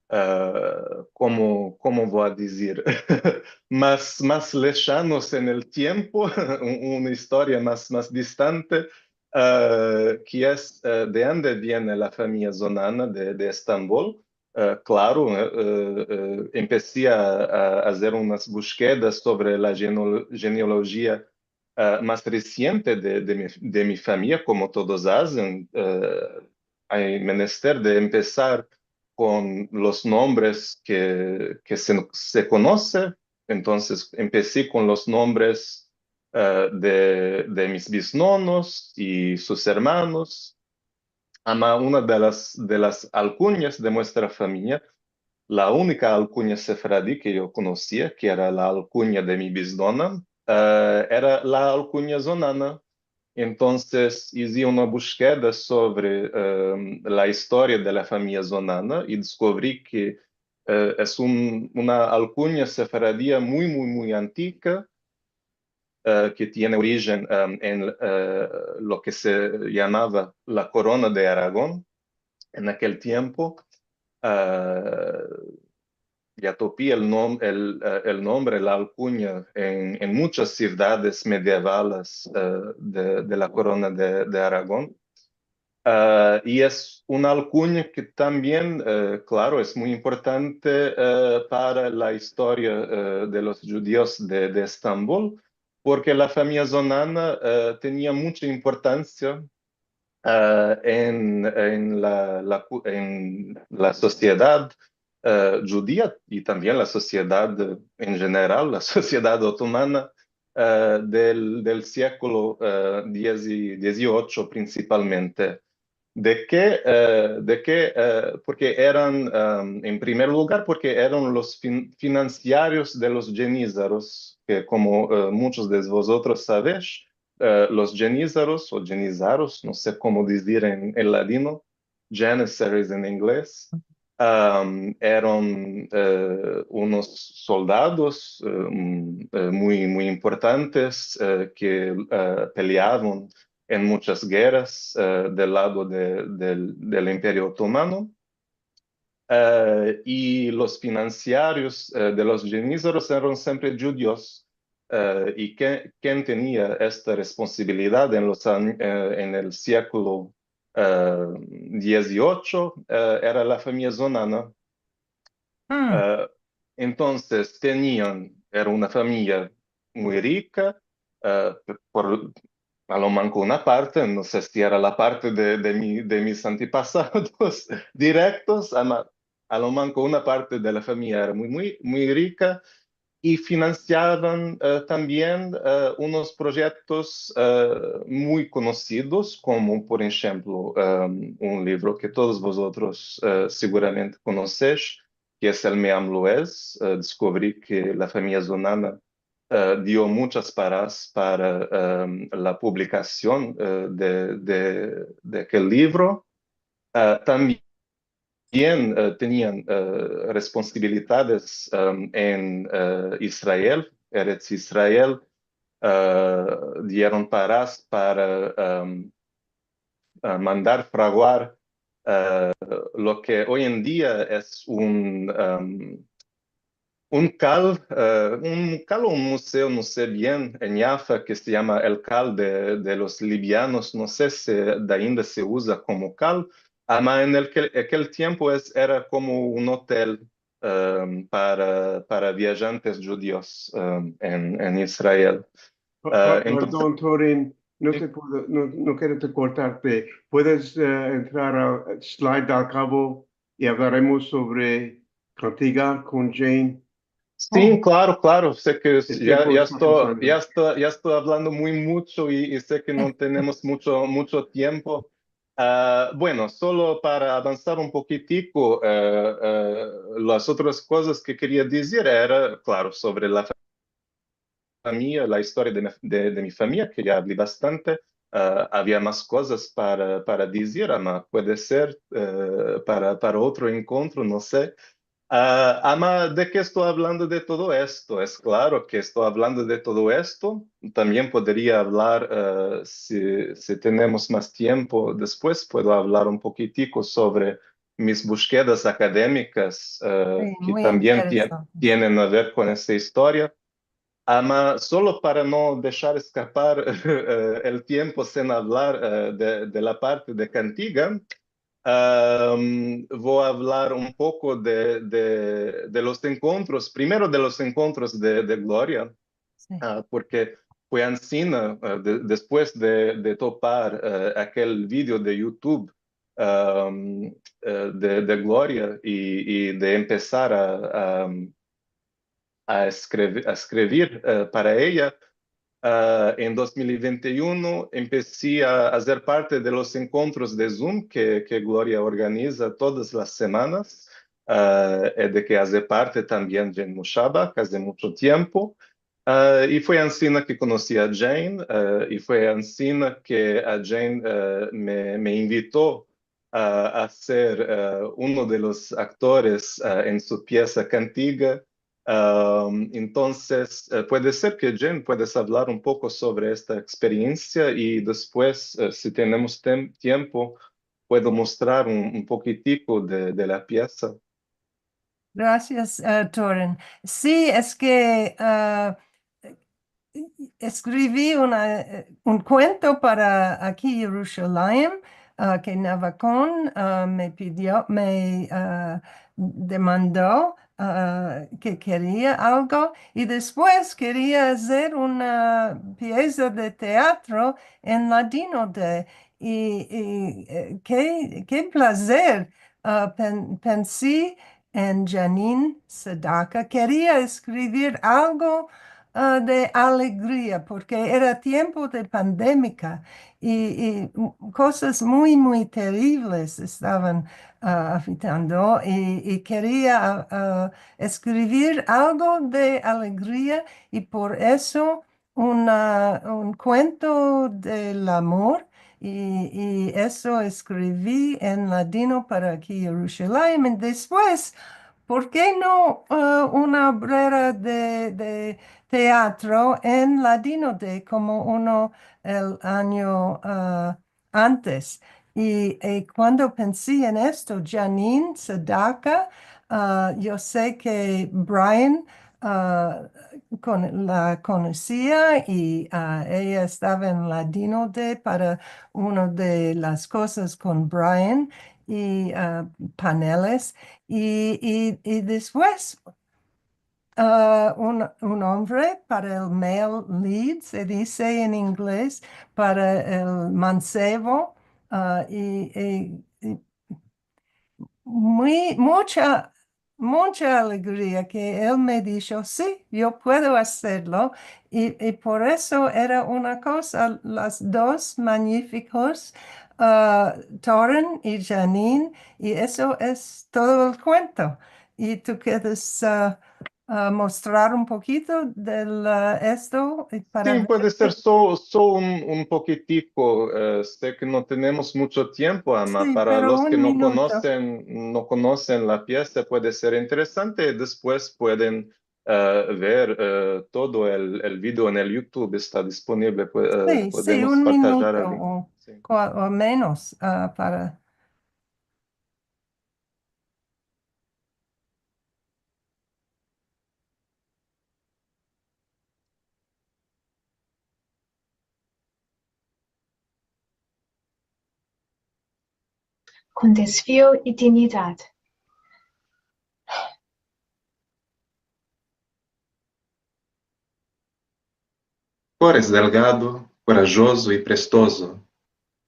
eh, komo, komo vo a dizir? Mas, mas leshanos en el tiempo, un, una istoria mas, mas distante, eh, ke es, eh, de ande viene la famiya Zonana de, de Estambol. Eh, klaro, eh, eh, eh, empesi a, a azer unas bushkedas sovre la jeneo-, jenealojia, eh, mas resiente de, de mi, de mi famiya, komo todos azen, eh, ay menester de empesar kon los nombres ke, ke se, se konose. Entonses, empesi kon los nombres, eh, de, de mis bisnonos i sus ermanos. Ama una de las, de las alkunyas de muestra famiya, la unika alkunya sefaradi ke yo konosia, ke era la alkunya de mi bisnona, eh, era la alkunya Zonana. Entonses, izi una bushkeda sovre, eh, la istoria de la famiya Zonana i deskuvri ke, eh, es un, una alkunya sefaradia muy, muy, muy antika, eh, ke tiene orijen, em, en, eh, lo ke se yamava la Korona de Aragon en akel tiempo. Eh, ya topi el nom-, el, eh, el nombre, la alkunya, en, en munchas sivdades medievales, eh, de, de la Korona de, de Aragon. Ah, i es una alkunya ke tambien, eh, klaro, es muy importante, eh, para la istoria, eh, de los djudios de, de Estambul, porke la famiya Zonana, eh, tenia muncha importansia, eh, en, en la, la ku-, en la sosiedad, eh, djudia i tambien la sosiedad, eh, en jeneral, la sosiedad otomana, eh, del, del siglo, eh, diez i, diez i ocho prinsipalmente. De ke, eh, de ke, eh, porke eran, em, en primer lugar, porke eran los fin-, finansiarios de los jenizaros, ke komo, eh, munchos de vozotros savesh, eh, los jenizaros o jenizaros, no se komo dizir en, en ladino, janissaries en ingles, am, eran, eh, unos soldados, eh, mm, eh, muy, muy importantes, eh, ke, eh, peleavan en munchas gerras, eh, del lado de, del, del Imperio Otomano. Eh, i los finansiarios, eh, de los jenizaros eran siempre djudios, eh, i ke-, ken tenia esta responsabilidad en los an-, eh, en el siglo, eh, diez i ocho, eh, era la famiya Zonana. Mm. Eh, entonses, tenian, era una famiya muy rika, eh, p-, por, a lo manko una parte, no se si era la parte de, de mi, de mis antepasados direktos, ama, a lo manko una parte de la famiya era muy, muy, muy rika i finansiavan, eh, tambien, eh, unos proyektos, eh, muy konosidos, komo, por enshemplo, em, un livro ke todos vozotros, eh, seguramente konosesh, ke es el Meam Loez, eh, deskuvri ke la famiya Zonana, eh, dio munchas paras para, em, la publikasion, eh, de, de, de akel livro. Eh, tambien, eh, tenian, eh, responsabilidades, em, en, eh, Israel, Eretz Israel, eh, dieron paras para, em, eh, mandar fraguar, eh, lo ke oy en dia es un, em, un kal, eh, un kal o un museo, no se bien, en Yafa, ke se yama el kal de, de los libianos, no se si ainda se uza komo kal, ama en el ke, akel tiempo es, era komo un otel, em, para, para viajantes djudios, em, en, en Israel. Pa-, pa-, eh, entonses, pardon, Torin, no te puedo, no, no kero te kortarte. Puedes, eh, entrar al slide al kavo i avlaremos sovre kantiga kon Jane. Si, klaro, klaro. Se ke ya, ya esto, ya esto, ya esto avlando muy muncho i, i se ke no tenemos muncho, muncho tiempo. Ah, bueno, solo para avansar un pokitiko, eh, eh, las otras kozas ke keria dizir era, klaro, sovre la famiya, la istoria de mi, de, de mi famiya, ke ya avli bastante. Ah, avia mas kozas para, para dizir, ama puede ser, eh, para, para otro enkontro, no se. Ah, ama de ke esto avlando de todo esto? Es klaro ke esto avlando de todo esto. Tambien poderia avlar, eh, si, si tenemos mas tiempo despues, puedo avlar un pokitiko sovre mis bushkedas akademikas, eh, ke tambien tie-, tienen a ver kon esta istoria. Ama solo para no deshar eskapar, eh, el tiempo sin avlar, eh, de, de la parte de kantiga, am, vo avlar un poko de, de, de los enkontros, primero de los enkontros de, de Gloria, ah, porke fue ansina, ah, de, despues de, de topar, eh, akel video de YouTube, am, eh, de, de Gloria i, i de empesar a, a, a eskrivi-, a eskrivir, eh, para eya, Ah, en dos mil i vente i uno empesi a azer parte de los enkontros de Zoom ke, ke Gloria organiza todas las semanas, ah, e de ke aze parte tambien Jane Mushabak aze muncho tiempo. Ah, i fue ansina ke konosi a Jane, ah, i fue ansina ke a Jane, ah, me, me invito a, a ser, ah, uno de los aktores, ah, en su piesa Kantiga. Am, entonses, eh, puede ser ke, Jane, puedes avlar un poko sovre esta eksperiensia i despues, eh, si tenemos tem-, tiempo, puedo mostrar un, un pokitiko de, de la piesa. Grasias, eh, Toren. Si, es ke, ah, eskrivi una, eh, un kuento para Aki Yerushalayim, ah, ke Navakon, ah, me pidio, me, ah, demando, ah, ke keria algo, i despues keria azer una piesa de teatro en ladino de, i, i, eh, ke, ke plazer, ah, pen-, pensi en Janine Sadaka. Keria eskrivir algo, ah, de alegria, porke era tiempo de pandemika i, i m-, kozas muy, muy terivles estavan, ah, afitando, i, i keria, ah, eskrivir algo de alegria, i por eso una, un kuento del amor, i, i eso eskrivi en ladino para Aki Yerushalayim. I despues, por ke no, eh, una obrera de, de teatro en ladino de komo uno el anyo, ah, antes? I, i kuando pensi en esto, Janine Sadaka, ah, yo se ke Brian, ah, kon-, la konosia i, ah, eya estava en ladino de para uno de las kozas kon Brian i, ah, paneles. I, i, i despues, ah, un, un ombre para el male lead, se dize en ingles, para el mansevo, ah, i, i, i muy, mucha, mucha alegria ke el me disho, "Si, yo puedo azerlo", i, i por eso era una koza, las dos magnifikos, ah, Toren i Janine, i eso es todo el kuento. I tu keres, ah, ah, mostrar un pokito del, ah, esto, i para... Si, puede ser so-, so un, un pokitiko, eh, se ke no tenemos muncho tiempo, ama, si, para los ke no konosen, no konosen la piesa, puede ser interesante, despues pueden, eh, ver, eh, todo el, el video en el YouTube, esta disponivle, pue-, eh, si, si, podemos un partajar el link. Si. O, o menos, ah, para Kon desfio i dignidad. Tu eres delgado, korajozo i prestozo.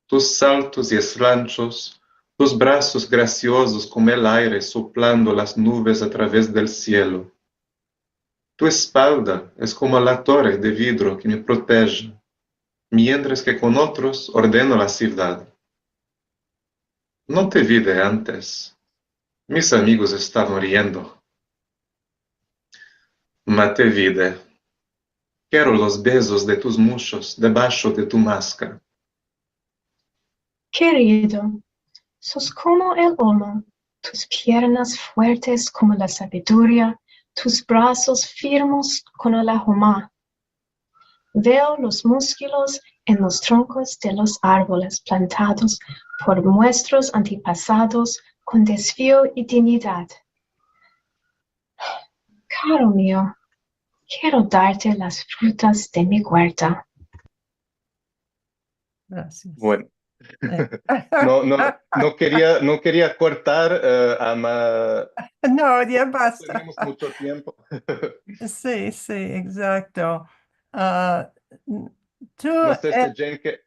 Tus saltos i eslanchos, tus brazos grasiozos komo el aire soplando las nuves a traves del sielo. Tu espalda es komo la tore de vidro ke me proteje, mientras ke kon otros ordeno la sivdad. No te vi de antes. Mis amigos estavan riendo. Ma te vi de. Kero los bezos de tus mushos debasho de tu maska. Kerido, sos komo el olmo, tus piernas fuertes komo la sabiduria, tus brazos firmos komo la homa. Veo los muskilos en los tronkos de los arvoles plantados por muestros antepasados kon desfio i dignidad. Karo mio, kero darte las frutas de mi guerta. Grasias. Bueno. Eh. No, no, no keria, no keria kortar, eh, ama... No, ya basta. Tenemos muncho tiempo. Si, si, egzakto. Ah, n-, tu, no se si, eh, Jane ke-,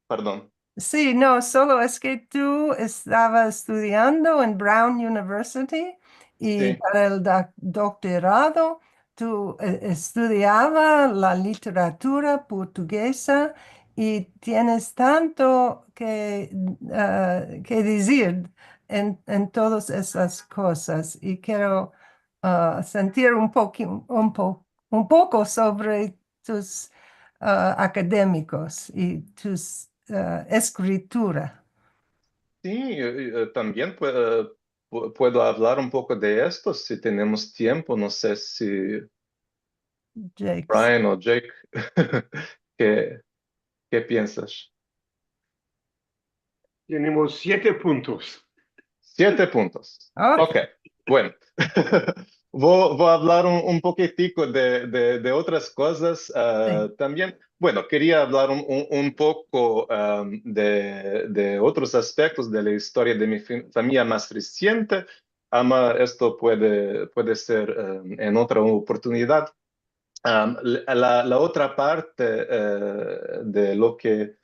pardon. Si, no, solo es ke tu estavas estudiando en Brown University i... Si. Para el doc-, doktorado, tu, eh, estudiava la literatura portugeza i tienes tanto ke, eh, ke dizir en, en todas esas kozas. I kero, eh, sentir un poki-, un po-, un poko sovre tus, eh, akademikos i tus, eh, eskritura. Si, eh, eh, tambien pue-, eh, pu-, puedo avlar un poko de esto, si tenemos tiempo. No se si Jake. Brian o Jake, ke, ke piensas? Tenemos siete puntos. Siete puntos. Ok. Ok, bueno. Vo, vo avlar un, un poketiko de, de, de otras kozas, ah, Si. Tambien. Bueno, keria avlar un, un, un poko, am, de, de otros aspektos de la istoria de mi fi-, famiya mas resiente, ama esto puede, puede ser, am, en otra oportunidad. Am, la, la, la otra parte, eh, de lo ke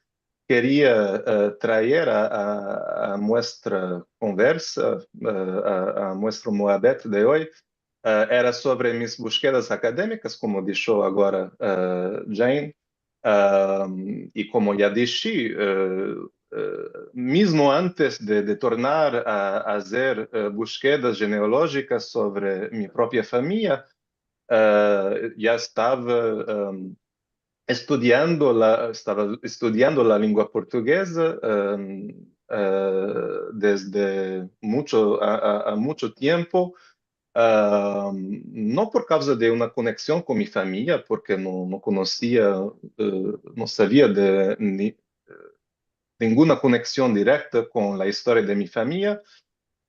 keria, eh, traer a, a, a muestra konversa, eh, a, a muestro muhabet de oy, eh, era sovre mis bushkedas akademikas, komo disho agora, eh, Jane, am, i komo ya dishi, eh, eh, mizmo antes de, de tornar a, a azer, eh, bushkedas jenealojikas sovre mi propia famiya, eh, ya estava, em, estudiando la, estava estudiando la lingua portugeza, em, eh, desde mucho, a, a, a mucho tiempo, em, no por kavza de una koneksion kon mi famiya, porke no, no konosia, eh, no savia de ni, eh, ninguna koneksion direkta kon la istoria de mi famiya,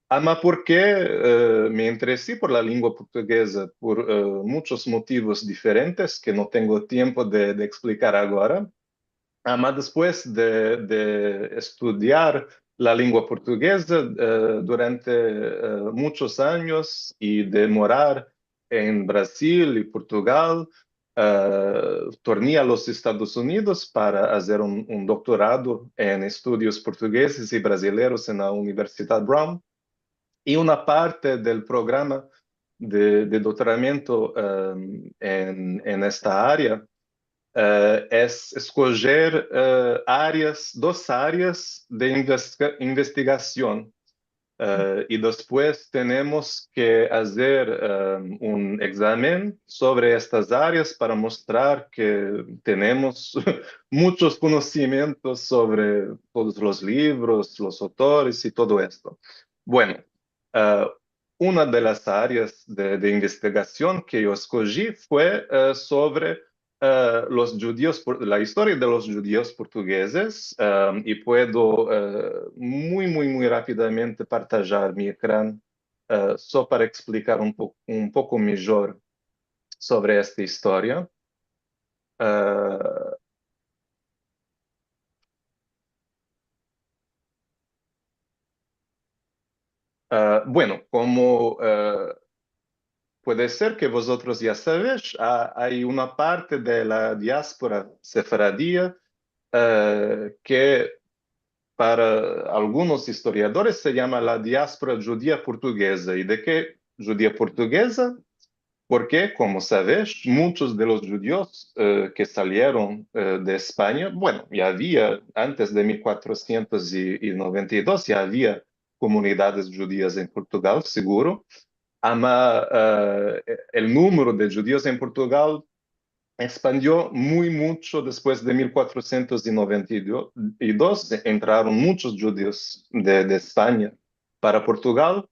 ama porke, eh, me interesi por la lingua portugeza por, eh, muchos motivos diferentes ke no tengo tiempo de, de eksplikar agora. Ama despues de, de estudiar la lingua portugeza, eh, durante, eh, muchos anyos i de morar en Brazil i Portugal, eh, torni a los Estados Unidos para azer un, un doktorado en estudios portugezes i brazileros en la Universidad Brown. I una parte del programa de, de doktoramentu, em, en, en esta area, eh, es eskojer, eh, areas, dos areas de investiga-, investigasion. Eh, i despues tenemos ke azer, em, un egzamen sovre estas areas para mostrar ke tenemos muchos konosimientos sovre todos los livros, los autores i todo esto. Bueno, eh, una de las areas de, de investigasion ke yo eskoji fue, eh, sovre eh, los djudios por-, la istoria de los djudios portugezes, em, i puedo, eh, muy, muy, muy rapidamente partajar mi ekran, eh, so para eksplikar un po-, un poko mijor sovre esta istoria. Eh, eh, bueno, komo, eh, puede ser ke vozotros ya savesh, a-, ay una parte de la diaspora sefaradia, eh, ke para algunos istoriadores se yama la diaspora djudia portugeza. I de ke djudia portugeza? Porke, komo savesh, muchos de los djudios, eh, ke salieron, eh, de Espanya, bueno, ya avia, antes de mil kuatrosientos i noventa i dos, ya avia komunidades djudias en Portugal, seguro. Ama, eh, el numero de djudios en Portugal ekspandio muy mucho despues de mil kuatrosientos i noventa i dos. Entraron muchos djudios de, de Espanya para Portugal,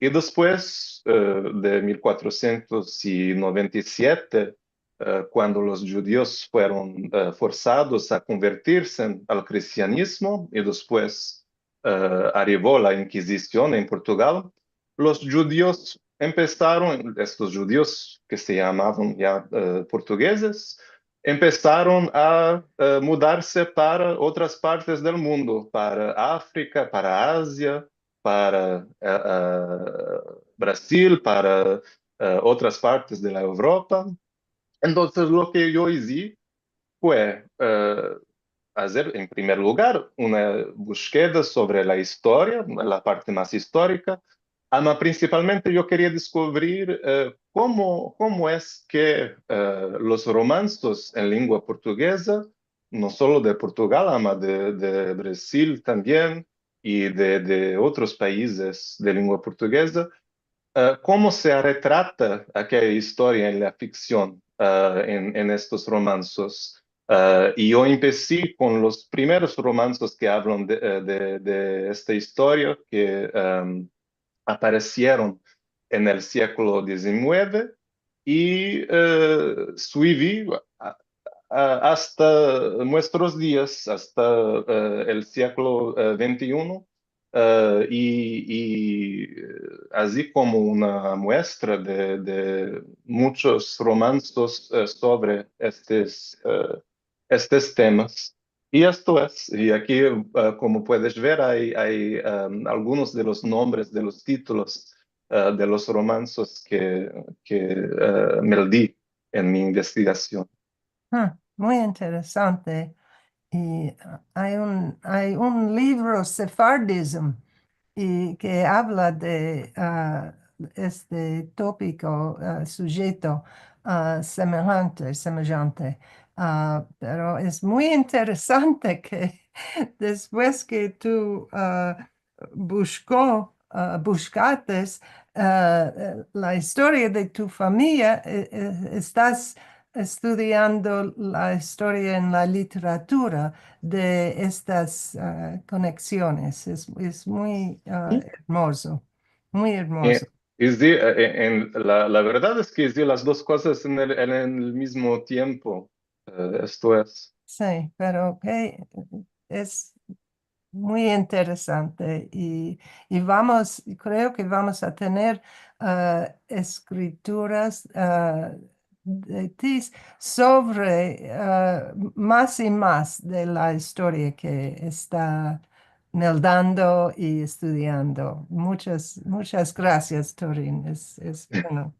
i despues, eh, de mil kuatrosientos i noventa i siete, eh, kuando los djudios fueron, eh, forsados a konvertirse al kristianizmo, i despues eh, arivo la Inkizision en Portugal, los djudios empesaron, estos djudios ke se yamavan ya, eh, portugezes, empesaron a, eh, mudarse para otras partes del mundo, para Afrika, para Azia, para, eh, eh, Brazil, para, eh, otras partes de la Evropa. Entonses, lo ke yo izi fue, eh, azer, en primer lugar, una bushkeda sovre la istoria, la parte mas istorika, ama prinsipalmente yo keria deskuvrir, eh, komo, komo es ke, e, los romansos en lengua portugeza, no solo de Portugal, ama de, de Brazil tambien, i de, de otros paizes de lengua portugeza, e, komo se retrata akeya istoria en la fiksion, e, en, en estos romansos. E, i yo empesi kon los primeros romansos ke avlan de, e, de, de esta istoria ke, em, aparesieron en el siglo dizinueve i, e, suivi a, a, asta muestros dias, asta, e, el siglo, e, vente i uno, e, i, i, e, azi komo una muestra de, de muchos romansos, e, sovre estes, e, estes temas. I esto es, i aki, e, komo puedes ver, ay, ay, em, algunos de los nombres de los titulos, e, de los romansos ke, ke, e, meldi en mi investigasion. Ah, muy interesante. I, a, ay un, ay un livro, Sephardism, i ke avla de, a, este topiko, a, sujeto, a, semejante, semejante. A, pero es muy interesante ke despues ke tu, a, bushko, a, bushkates, a, la istoria de tu famiya, e, e, estas estudiando la istoria en la literatura de estas, a, koneksiones. Es, es muy, a, ermozo, muy ermozo. E, i si, e, e, en, la, la verdad es ke i si las dos kozas en el, en el mizmo tiempo. E, esto es. Si, pero, e, es muy interesante i, i vamos, kreo ke vamos a tener, a, eskrituras, a, de ti sovre, a, mas i mas de la istoria ke esta meldando i estudiando. Muchas, muchas grasias, Torin. Es, es bueno.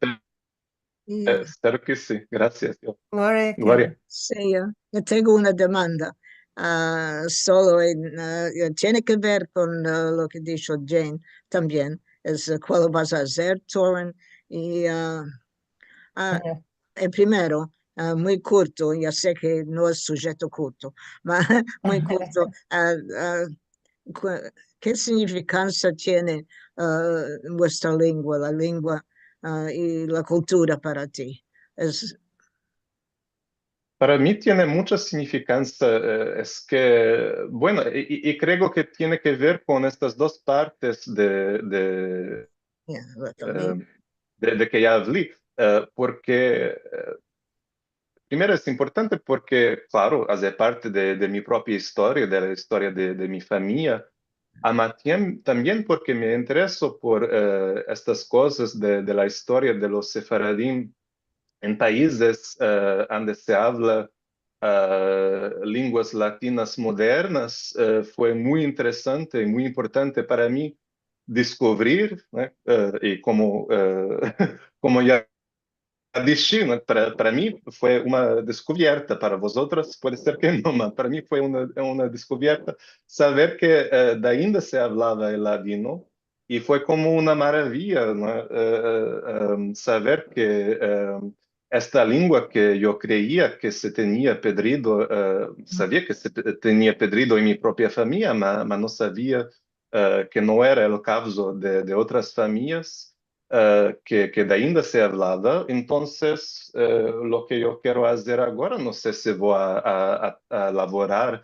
E, espero ke si. Grasias, yo. Gloria, Gloria. Si, yo, yo tengo una demanda, a, solo en, a, tiene ke ver kon, a, lo ke disho Jane tambien. Es, a, kualo vas a azer, Torin? I, a, a, en primero, a, muy kurto, yo se ke no es sujeto kurto, ma muy kurto, a, a, ku-, ke sinyifikansa tiene, a, vuestra lengua, la lengua, a, i la kultura para ti? Es... Para mi tiene mucha sinyifikansa, e, es ke, bueno, i, i, i kreo ke tiene ke ver kon estas dos partes de, de, ya, lo ke, e, de, de ke ya avli, e, porke, e, primero es importante porke, klaro, aze parte de, de mi propia istoria, de la istoria de, de mi famiya, ama tiem-, tambien porke me intereso por, e, estas kozas de, de la istoria de los sefaradim en paizes, e, ande se avla, e, lenguas latinas modernas, e, fue muy interesante i muy importante para mi deskuvrir, ne? E, i komo, e, komo ya dishi, ne? Para, para mi fue una deskuvierta, para vozotros puede ser ke no, ma para mi fue una, una deskuvierta saver ke, e, de ainda se avlava el ladino, i fue komo una maraviya, no? E, e, em, saver ke, em, esta lengua ke yo kreia ke se tenia pedrido, e, savia ke se pe-, tenia pedrido en mi propia famiya, ma, ma no savia, e, ke no era el kavzo de, de otras famiyas, e, ke, ke de ainda se avlava. Entonses, e, lo ke yo kero azer agora, no se si vo a, a, a, a lavorar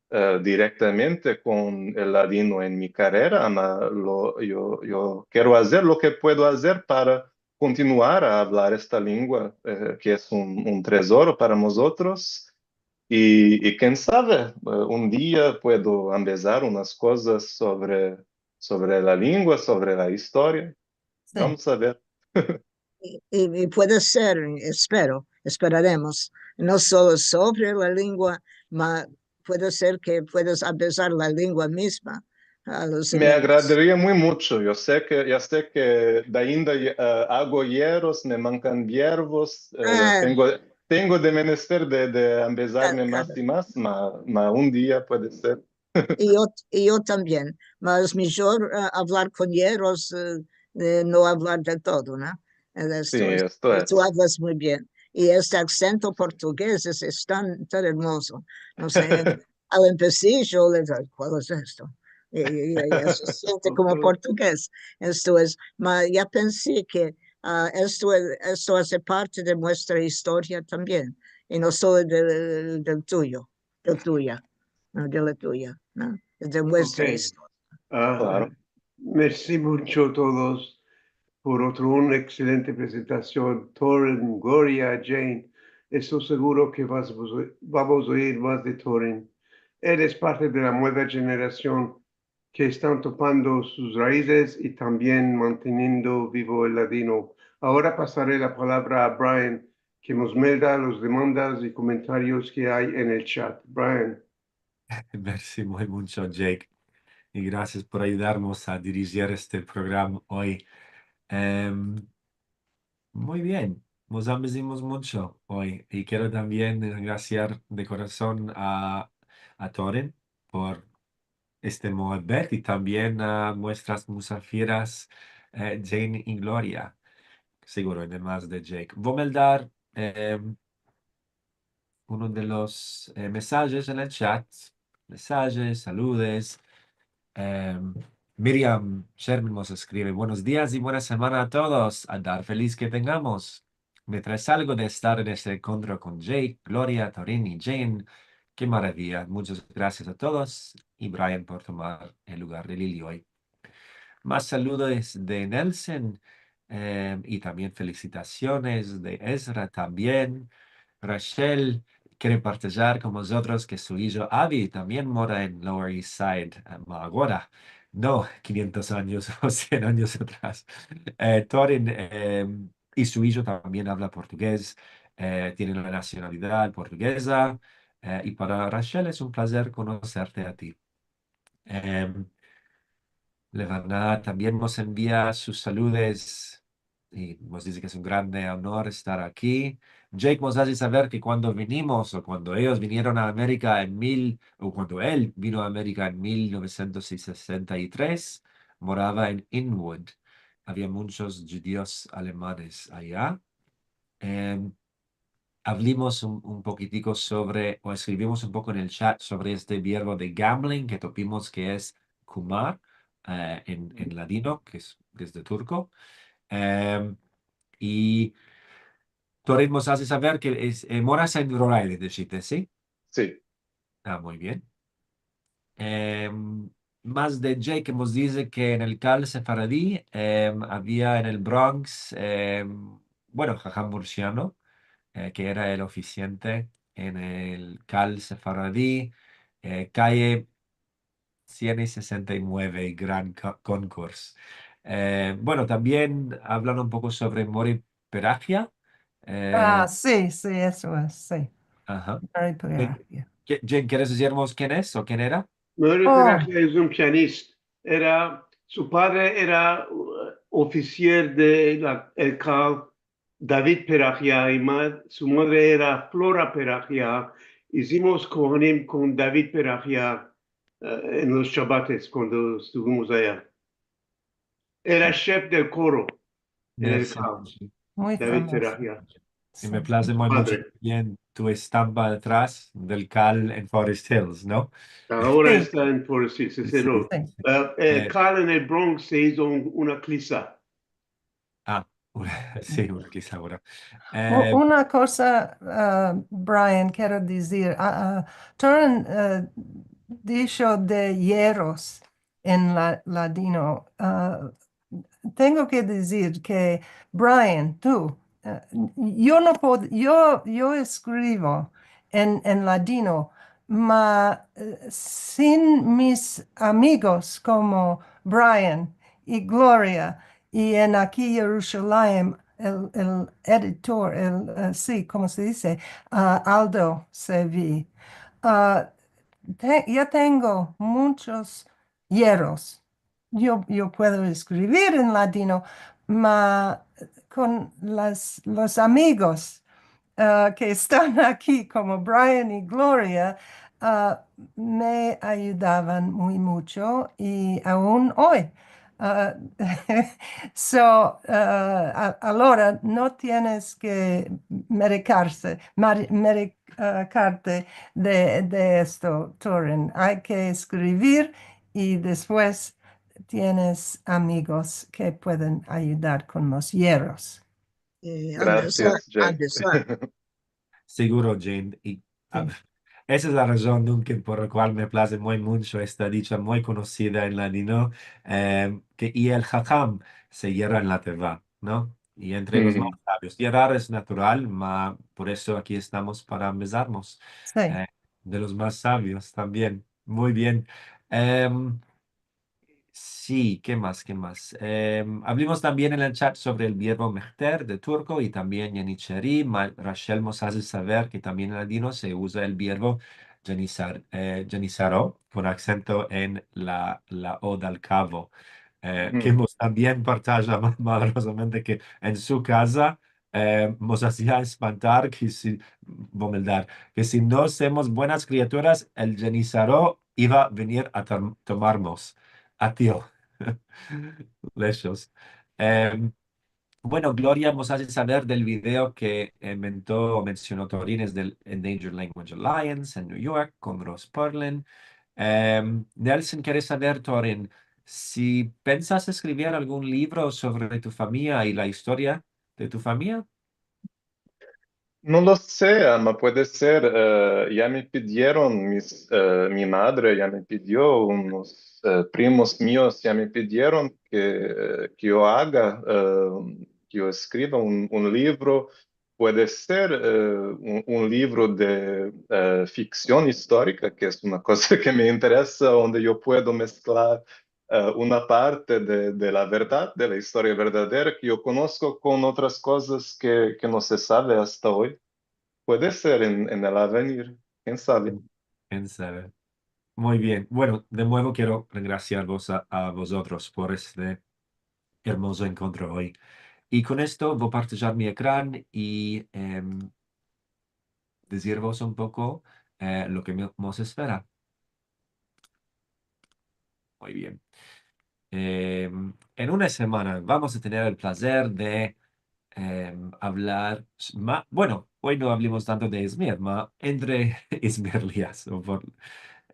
e, direktamente kon el ladino en mi karera, ama lo, yo, yo kero azer lo ke puedo azer para kontinuar a avlar esta lengua, e, ke es un, un trezoro para mozotros. I, i ken save, e, un dia puedo ambezar unas kozas sovre, sovre la lengua, sovre la istoria. Si. Vamos a ver. I, i, i puede ser, espero, esperaremos, no solo sovre la lengua, ma puede ser ke puedas ambezar la lengua mizma a los ninyos. Me agradaria muy mucho. Yo se ke, ya se ke de ainda, e, ago yeros, me mankan verbos, e, tengo, tengo de menester de, de ambezarme mas i mas, ma, ma un dia puede ser. I yo, i yo tambien. Mas mijor, e, avlar kon yeros, e, e, no avlar de todo, no? Esto es, esto es. Tu avlas muy bien. I este aksento portugez es, es tan, tan ermozo. No se, al empesar yo le digo, "Kual es esto?" I, i, i, i se siente komo portugez. Esto es, ma, ya pensi ke, a, esto es, esto aze parte de muestra istoria tambien, i no solo de, del tuyo, del tuya, no, de la tuya, no? Es de muestra istoria. Klaro. Mersi muncho todos por otro un ekselente prezentasion. Torin, Gloria, Jane, esto siguro ke vas, vamos a oir mas de Torin. El es parte de la mueva jenerasion ke estan topando sus raizes i tambien manteniendo bivo el ladino. Agora pasare la palavra a Brian, ke mos melda los demandas i komentarios ke ay en el chat. Brian. Mersi muy muncho, Jake. I grasias por ayudarmos a dirijir este programa oy. Em, muy bien. Mos ambezimos muncho oy. I kero tambien grasiar de korason a, a Torin por este muebbet i tambien a muestras musafiras, e, Jane i Gloria. Siguro, ademas de Jake. Vo a meldar, em, uno de los, e, mesajes en el chat. Mesajes, saludes. Em, Miriam Sherman mos eskrive: "Buenos dias i buena semana a todos. Adar feliz ke tengamos." Me trae algo de estar en este enkontro kon Jake, Gloria, Torin i Jane. Ke maravia. Munchas grasias a todos i Brian por tomar el lugar de Lili oy. Mas saludos de Nelson, em, i tambien felisitasiones de Ezra tambien. Rachel kere partajar kon mozotros ke su ijo Avi tambien mora en Lower East Side, e, ma agora, no kinyentos anyos o sien anyos atras. E, Torin, em, i su ijo tambien avla portugez, e, tiene la nasionalidad portugeza, e, i para Rachel es un plazer konoserte a ti. Em, Levana tambien mos envia sus saludes i mos dize ke es un grande onor estar aki. Jake mos aze saver ke kuando vinimos, o kuando eyos vinieron a Amerika en mil, o kuando el vino a Amerika en mil novesientos sesenta i tres, morava en Inwood. Avia munchos djudios alemanes aya. Em, avlimos un, un pokitiko sovre, o eskrivimos un poko en el chat sovre este vierbo de gambling ke topimos ke es kumar, e, en, en ladino, ke es, ke es de turko. Em, i Torin mos aze saver ke es, e, moras en Rhode Island, dishiste, si? Si. A, muy bien. Em, mas de Jake mos dize ke en el Cal Sefaradi, em, avia en el Bronx, em, bueno, Jajam Mursiano, e, ke era el ofisiante en el Cal Sefaradi, e, kaye sien i sesenta i mueve, Grand Co-, Concourse. E, bueno, tambien avlan un poko sovre Mori Peragia. E, a, si, si, esto es, si. Aha. Mori Peragia. Ke, Jane, keres dizirmos ken es o ken era? Mori Peragia es un pianista. Era, su padre era, e, ofisier de la, el Cal, David Peragia, i ma-, su madre era Flora Peragia. Izimos kohanim kon David Peragia, e, en los shabates kuando estuvimos aya. Era shef del koro en el Cal. Muy famoso. David Peragia. I me plaze muy muncho tambien tu estampa atras del Cal en Forest Hills, no? Agora esta en Forest Hills, se serro. Si. E, e, Cal en el Bronx se izo un, una kliza. A, si, una kliza agora. U-, una koza, a, Brian, kero dizir, a, a, Torin, a, disho de yeros en la-, ladino. A, tengo ke dizir ke, Brian, tu, a, yo no pod-, yo, yo eskrivo en, en ladino, ma, e, sin mis amigos komo Brian i Gloria, i en aki Yerushalayim, el, el editor, el, e, si, komo se dize? A, Aldo Sevi. A, te-, ya tengo munchos yeros. Yo, yo puedo eskrivir en ladino, ma kon las, los amigos, a, ke estan aki, komo Brian i Gloria, a, me ayudavan muy muncho i aun oy, Ah, so, ah, a-, alora no tienes ke merekarse, mar-, merekarte de, de esto, Torin. Ay ke eskrivir i despues tienes amigos ke pueden ayudar kon mos yerros. Eh, Anderson, Grasias, Jane. Anderson. Seguro, Jane. I, a, esa es la razon tambien por la kual me plaze muy muncho esta dicha muy konosida en ladino, eh, ke i el haham se yerra en la teva, no? I entre los mas savios. Yerrar es natural, ma por esto aki estamos para ambezarmos, eh, de los mas savios tambien. Muy bien. Em, Si, ke mas, ke mas? Em, avlimos tambien en el chat sovre el vierbo mehter de turko i tambien yenicheri, ma Rachel mos aze saver ke tambien en ladino se uza el vierbo yenisar-, eh, yenisaro, kon aksento en la, la o dal kavo, eh, ke mos tambien partaja ma-, malavdozamente ke en su kaza, eh, mos azia espantar ke si, vomeldar, ke si no semos buenas kriaturas, el yenisaro iva a venir a tom-, tomarmos. Atio. Leshos. Em, bueno, Gloria mos aze saver del video ke invento o mensiono Torin, es del Endangered Language Alliance en New York, kon Ross Perlin. Em, Nelson kere saver, Torin, si pensas eskrivir algun livro sovre tu famiya i la istoria de tu famiya? No lo se, ama, puede ser. Eh, ya me pidieron mis, eh, mi madre, ya me pidio, unos, eh, primos mios ya me pidieron ke, ke yo aga, eh, ke yo eskriva un, un livro. Puede ser, eh, un, un livro de, eh, fiksion istorika, ke es una koza ke me interesa, onde yo puedo mesklar eh, una parte de, de la verdad, de la istoria verdadera ke yo konosko, kon otras kozas ke, ke no se save asta oy. Puede ser en, en el avenir, ken save. Ken save. Muy bien. Bueno, de muevo kero rengrasiarvos a, a vozotros por este ermozo enkontro oy. I kon esto vo a partajar mi ekran i, em, dizirvos un poko, eh, lo ke me, mos espera. Muy bien. Em, en una semana vamos a tener el plazer de, em, avlar ma-, bueno, oy no avlimos tanto de Izmir, ma entre izmirlias, o por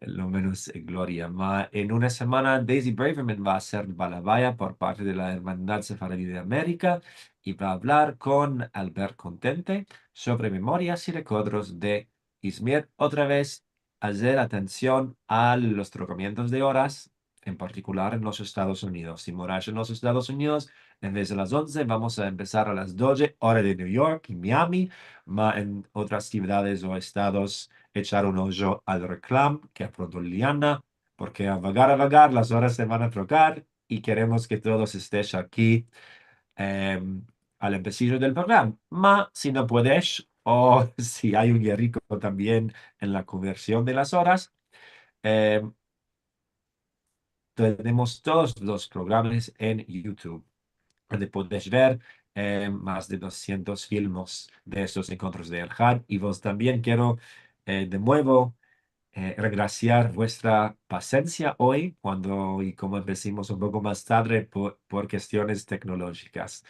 lo menos, eh, Gloria. Ma en una semana Daisy Braverman va a ser balavaya por parte de la Hermandad Sefaradi de Amerika i va a avlar kon Albert Contente sovre memorias i rekodros de Izmir. Otra vez, azer atension a los trokomientos de oras, en partikular en los Estados Unidos. Si morash en los Estados Unidos, en vez de las onze, vamos a empesar a las doze, ora de New York i Miami, ma en otras sivdades o estados, echar un ojo al reklam, ke apronto Liliana, porke a vagar, a vagar, las oras se van a trokar i keremos ke todos estesh aki, em, al empesijo del programa. Ma, si no puedesh, o si ay un yerriko tambien en la konversion de las oras, em, tenemos todos los programas en YouTube, onde podesh ver, eh, mas de dosientos filmos de estos enkontros de Elhad. I vos tambien kero, eh, de muevo, eh, rengrasiar vuestra pasensia oy, kuando, i komo empesimos un poko mas tadre por, por kestiones teknolojikas.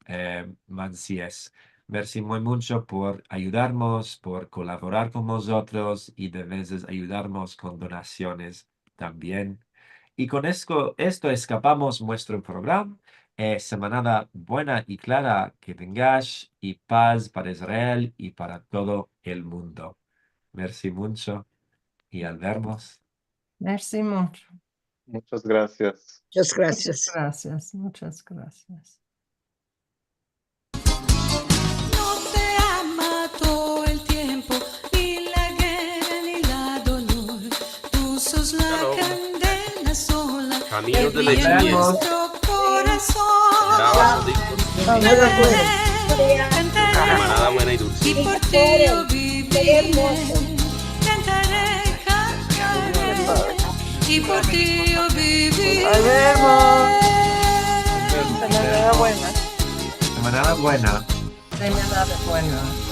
Eh, ma ansi es. Mersi muy muncho por ayudarmos, por kolaborar kon vozotros i de vezes ayudarmos kon donasiones tambien. I kon esko-, esto eskapamos muestro programa. Eh, semanada buena i klara ke tengash, i paz para Israel i para todo el mundo. Mersi muncho i al vermos. Mersi muncho. Muchas grasias. Muchas grasias. Muchas grasias, muchas grasias. No te ama todo el tiempo, ni la guerra, ni la dolor. Tu sos la kandela sola, el brillo en nuestro korason. Cantaré, cantaré, i por ti yo viviré. Cantare, cantare, i por ti yo viviré. Nos vemos. Semanada buena. Semanada buena. Semanada buena.